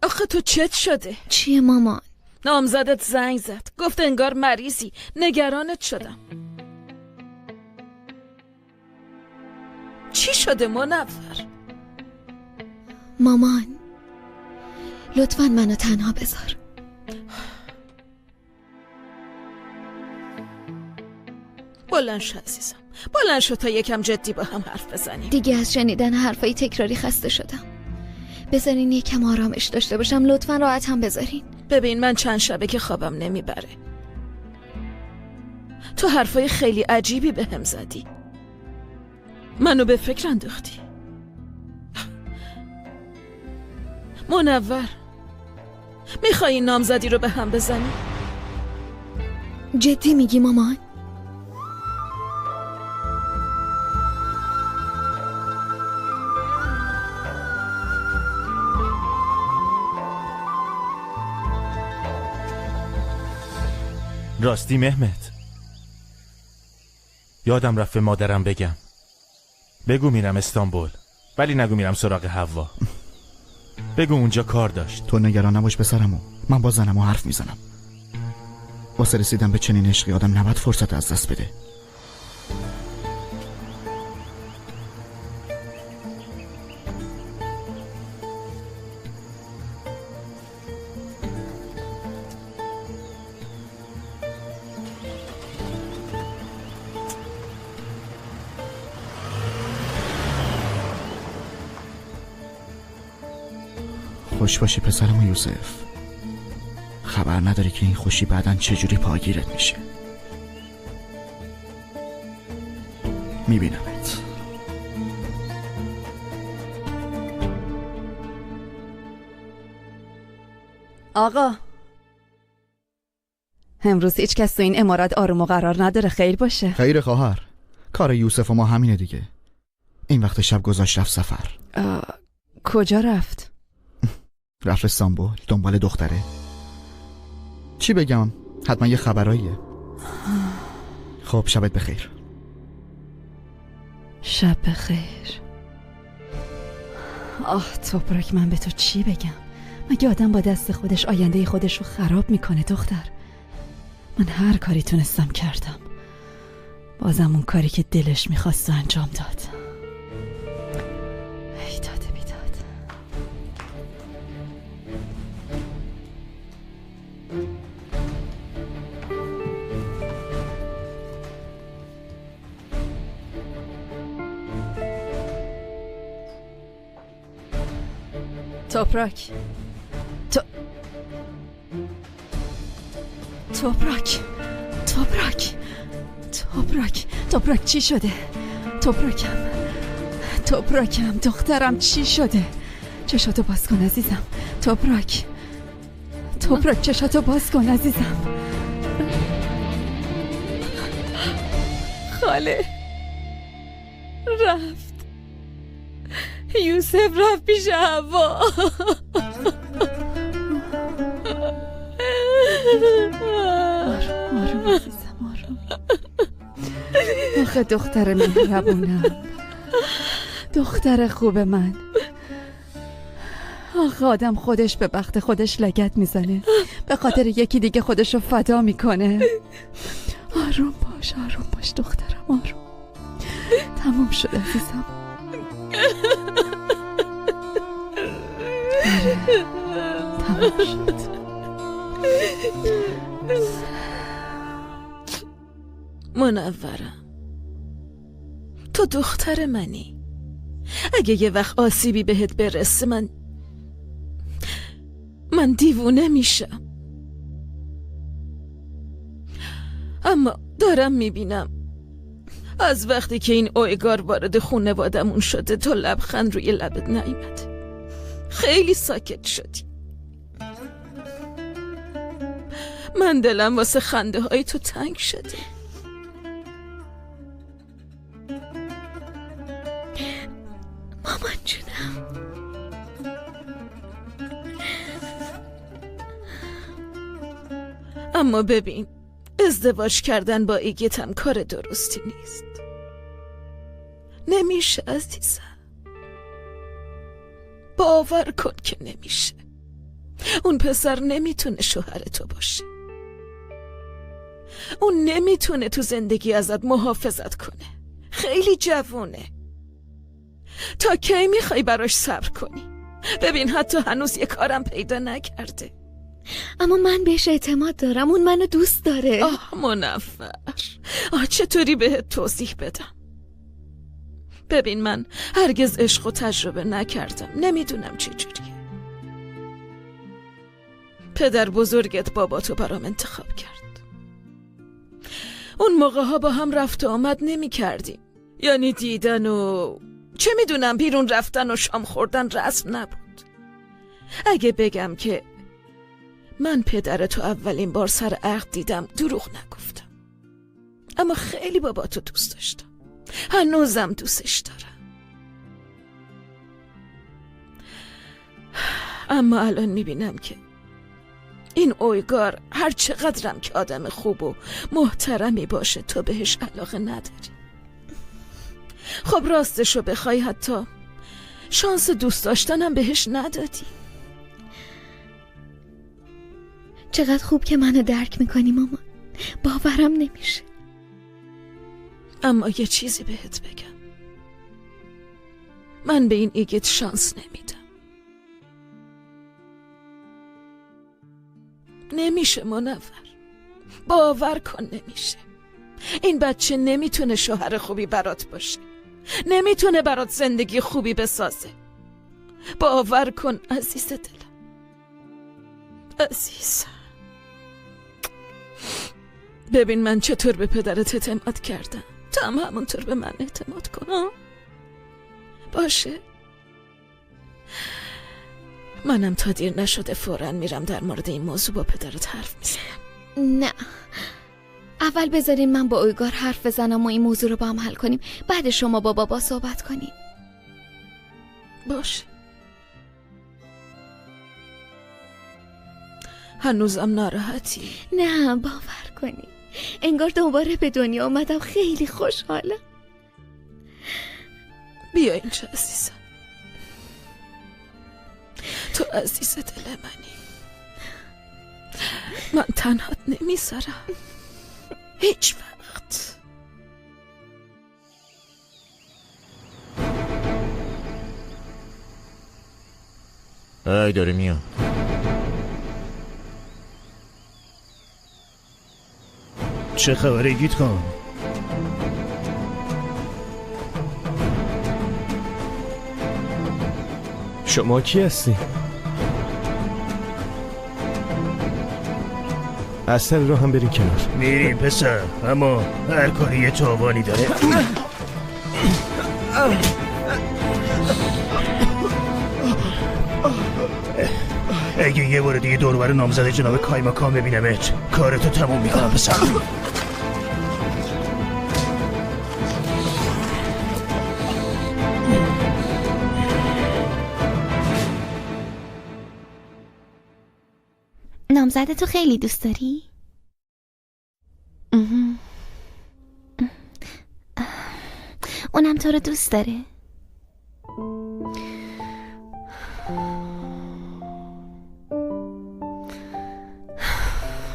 آخه تو چت شده؟
چیه مامان؟
نامزدت زنگ زد، گفت انگار مریضی، نگرانت شدم. چی شده منور؟
مامان لطفاً منو تنها بذار.
بلند شو عزیزم، بلند شو تا یکم جدی با هم حرف بزنیم.
دیگه از شنیدن حرفای تکراری خسته شدم. بذارین یکم آرامش داشته باشم، لطفاً راحت هم بذارین.
ببین من چند شبه که خوابم نمیبره. تو حرفای خیلی عجیبی به هم زدی، منو به فکر انداختی. منور میخوای این نامزدی رو به هم بزنی؟
جدی میگی مامان؟
راستی مهمت، یادم رفت به مادرم بگم. بگو میرم استانبول، ولی نگو میرم سراغ حوا. بگو اونجا کار داشت.
تو نگران نباش پسرمو، من با زنمو حرف میزنم. واسه رسیدن به چنین عشقی آدم نباید فرصت از دست بده. خوش باشی پسرم یوسف. خبر نداری که این خوشی بعداً چجوری پاگیرت میشه. میبینمت.
آقا امروز هیچ کس تو این عمارت آروم و قرار نداره. خیر باشه.
خیر خواهر، کار یوسف و ما همینه دیگه. این وقت شب گذاشت رفت سفر.
کجا رفت؟
رفت استانبول دنبال دختره. چی بگم، حتما یه خبراییه. خب شبت بخیر.
شب بخیر. آه توپراک، من به تو چی بگم؟ مگه آدم با دست خودش آینده خودش رو خراب میکنه دختر؟ من هر کاری تونستم کردم، بازم اون کاری که دلش میخواست انجام داد. ای داده بیداد. توپراک، توپراک، توپراک، توپراک، توپراک چی شده؟ توپراکم، توپراکم، دخترم چی شده؟ چشاتو باز کن عزیزم. توپراک، توپراک چشاتو باز کن عزیزم.
خاله رفت، یوسف رفت پیش حوا.
آروم آروم عزیزم، آروم. آخه دختر مهربونم، دختر خوب من. آخه آدم خودش به بخت خودش لگد میزنه، به خاطر یکی دیگه خودش رو فدا میکنه. آروم باش، آروم باش دخترم، آروم. تموم شد عزیزم. آره تموم شد.
منورم، تو دختر منی. اگه یه وقت آسیبی بهت برسه من دیوونه میشم. اما دارم میبینم از وقتی که این اویگار وارد خونوادمون شده تو لبخند روی لبت نیومده. خیلی ساکت شدی. من دلم واسه خنده های تو تنگ شده.
مامان جونم،
اما ببین، ازدواج کردن با ایگیت هم کار درستی نیست. نمیشه عزیزم، باور کن که نمیشه. اون پسر نمیتونه شوهر تو باشه. اون نمیتونه تو زندگی ازت محافظت کنه. خیلی جوونه. تا کی میخوای براش صبر کنی؟ ببین حتی هنوز یه کارم پیدا نکرده.
اما من بهش اعتماد دارم، اون منو دوست داره.
آه منور، آه چطوری بهت توضیح بدم؟ ببین من هرگز عشق و تجربه نکردم، نمیدونم چجوریه. پدر بزرگت باباتو برام انتخاب کرد. اون موقع ها با هم رفت و آمد نمی کردیم، یعنی دیدن و چه میدونم بیرون رفتن و شام خوردن رسم نبود. اگه بگم که من پدرتو اولین بار سر عقد دیدم دروغ نگفتم، اما خیلی باباتو دوست داشتم، هنوزم دوستش دارم. اما الان میبینم که این اویگار هر چقدرم که آدم خوب و محترمی باشه تو بهش علاقه نداری. خب راستشو بخوای حتی شانس دوست داشتنم بهش ندادی.
چقدر خوب که منو درک میکنی مامان، باورم نمیشه.
اما یه چیزی بهت بگم، من به این ایگیت شانس نمیدم. نمیشه منور، باور کن نمیشه. این بچه نمیتونه شوهر خوبی برات باشه، نمیتونه برات زندگی خوبی بسازه. باور کن عزیز دلم، عزیز. ببین من چطور به پدرت اعتماد کردم، تو هم همونطور به من اعتماد کن. باشه، منم تا دیر نشده فوراً میرم در مورد این موضوع با پدرت حرف میزنم.
نه، اول بذارین من با اویگار حرف بزنم و این موضوع رو با هم حل کنیم، بعد شما با بابا صحبت کنیم.
باشه. هنوزم ناراحتی؟
نه باور کنی انگار دوباره به دنیا آمدم، خیلی خوشحالم.
بیا اینجا عزیزم، تو عزیز دل منی، من تنهات نمیذارم هیچ وقت.
ای داره میاد.
چه خبره گیت خان؟
شما کی هستی؟ از سر رو هم بریم کنار.
میریم پسر، اما هر کاری یه تاوانی داره. اگه یه بار دیگه دور بر نامزد جناب کایماکام ببینمت کارتو تموم میکنم پسر.
نامزد تو خیلی دوست داری؟ اونم تو رو دوست داره.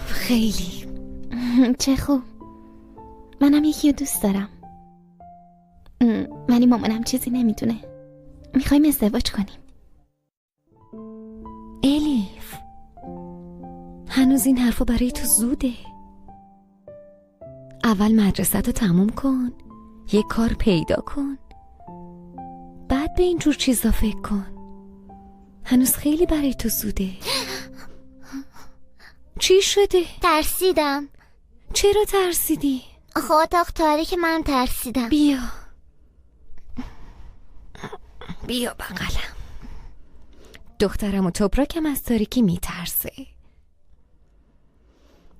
خیلی.
چه خوب. منم یکی رو دوست دارم، ولی مامانم چیزی نمیدونه. میخوایم ازدواج کنیم.
الیف، هنوز این حرفا برای تو زوده. اول مدرسه رو تموم کن، یه کار پیدا کن، بعد به اینجور چیزا فکر کن. هنوز خیلی برای تو زوده. چی شده؟
ترسیدم.
چرا ترسیدی؟
آخه اتاق تاریک، منم ترسیدم.
بیا بیا بغلم. دخترم و توپراکم از تاریکی میترسه.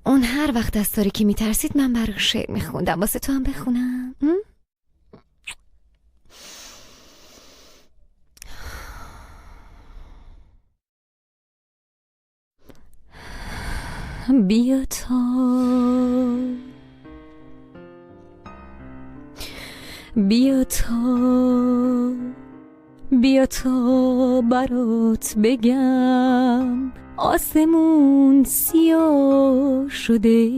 اون هر وقت از تاریکی میترسید من براش شعر میخوندم. واسه تو هم بخونم؟ بیا تا بیا تا بیا تا برات بگم آسمون سیاه شده،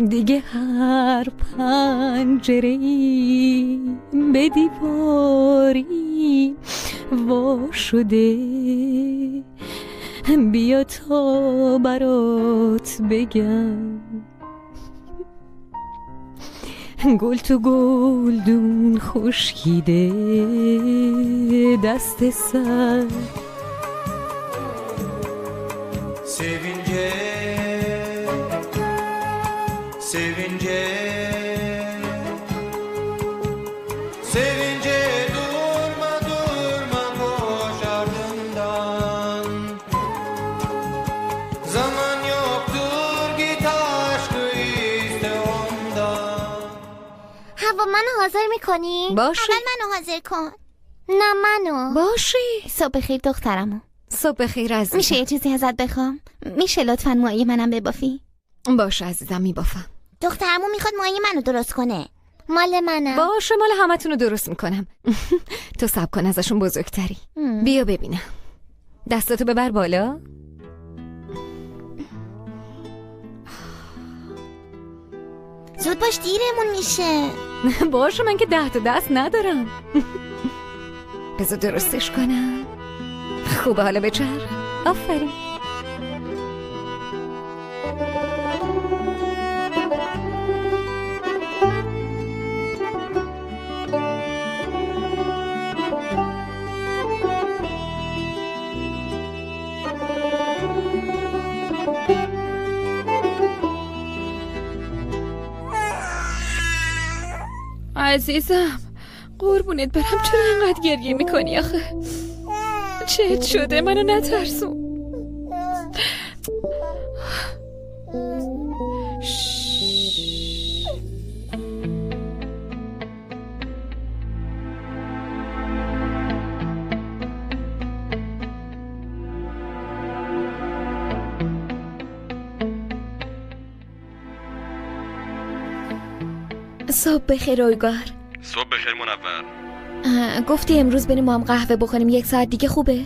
دیگه هر پنجره‌ای به دیواری وا شده. بیا تا برات بگم گل تو گلدون خشکیده، دست سر
sevince sevince sevince durma durma koş ardından, zaman yoktur git aşkı iste ondan.
هوا منو حاضر میکنی؟
باشه.
اول منو حاضر کن. نه منو.
باشه.
صبح بخیر دخترمو.
صبح بخیر عزیزم.
میشه یه چیزی ازت بخوام؟ میشه لطفاً موهای منم ببافی؟
باشه عزیزم میبافم.
دخترمو میخواد موهای منو درست کنه. مال منم.
باشه مال همتون رو درست میکنم. تو صبر کن، ازشون بزرگتری. بیا ببینم. دستاتو ببر بالا.
زود باش دیرمون میشه.
باشه من که 10 تا دست ندارم. بذار درستش کنم. خوبه حالا بچرخ. آفرین.
عزیزم قربونت برم، چرا اینقدر گریه میکنی آخه؟ چه شده؟ منو نترسون.
صبح بخیر اویگار.
صبح بخیر منور.
گفتی امروز بریم با هم قهوه بخوریم 1 ساعت دیگه، خوبه؟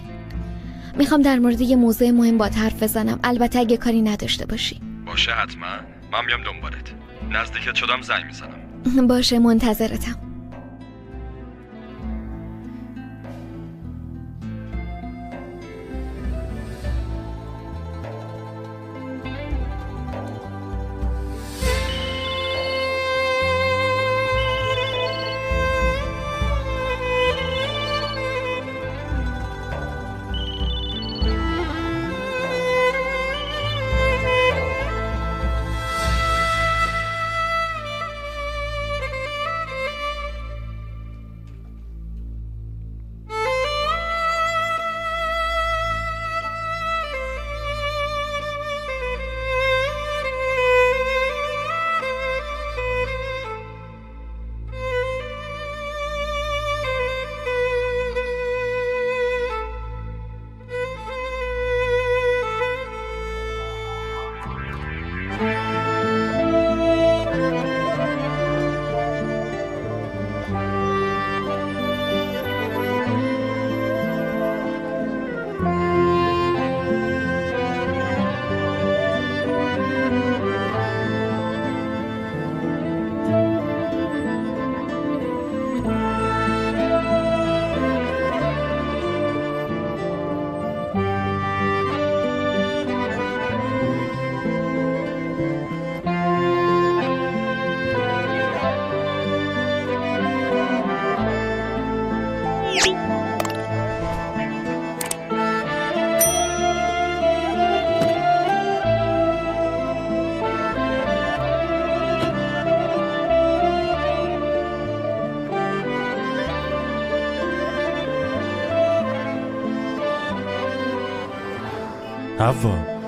میخوام در مورد یه موضوع مهم باهات حرف بزنم، البته اگه کاری نداشته باشی.
باشه حتما، من میام دنبالت. نزدیکت شدم زنگ میزنم.
باشه منتظرتم.
حوا.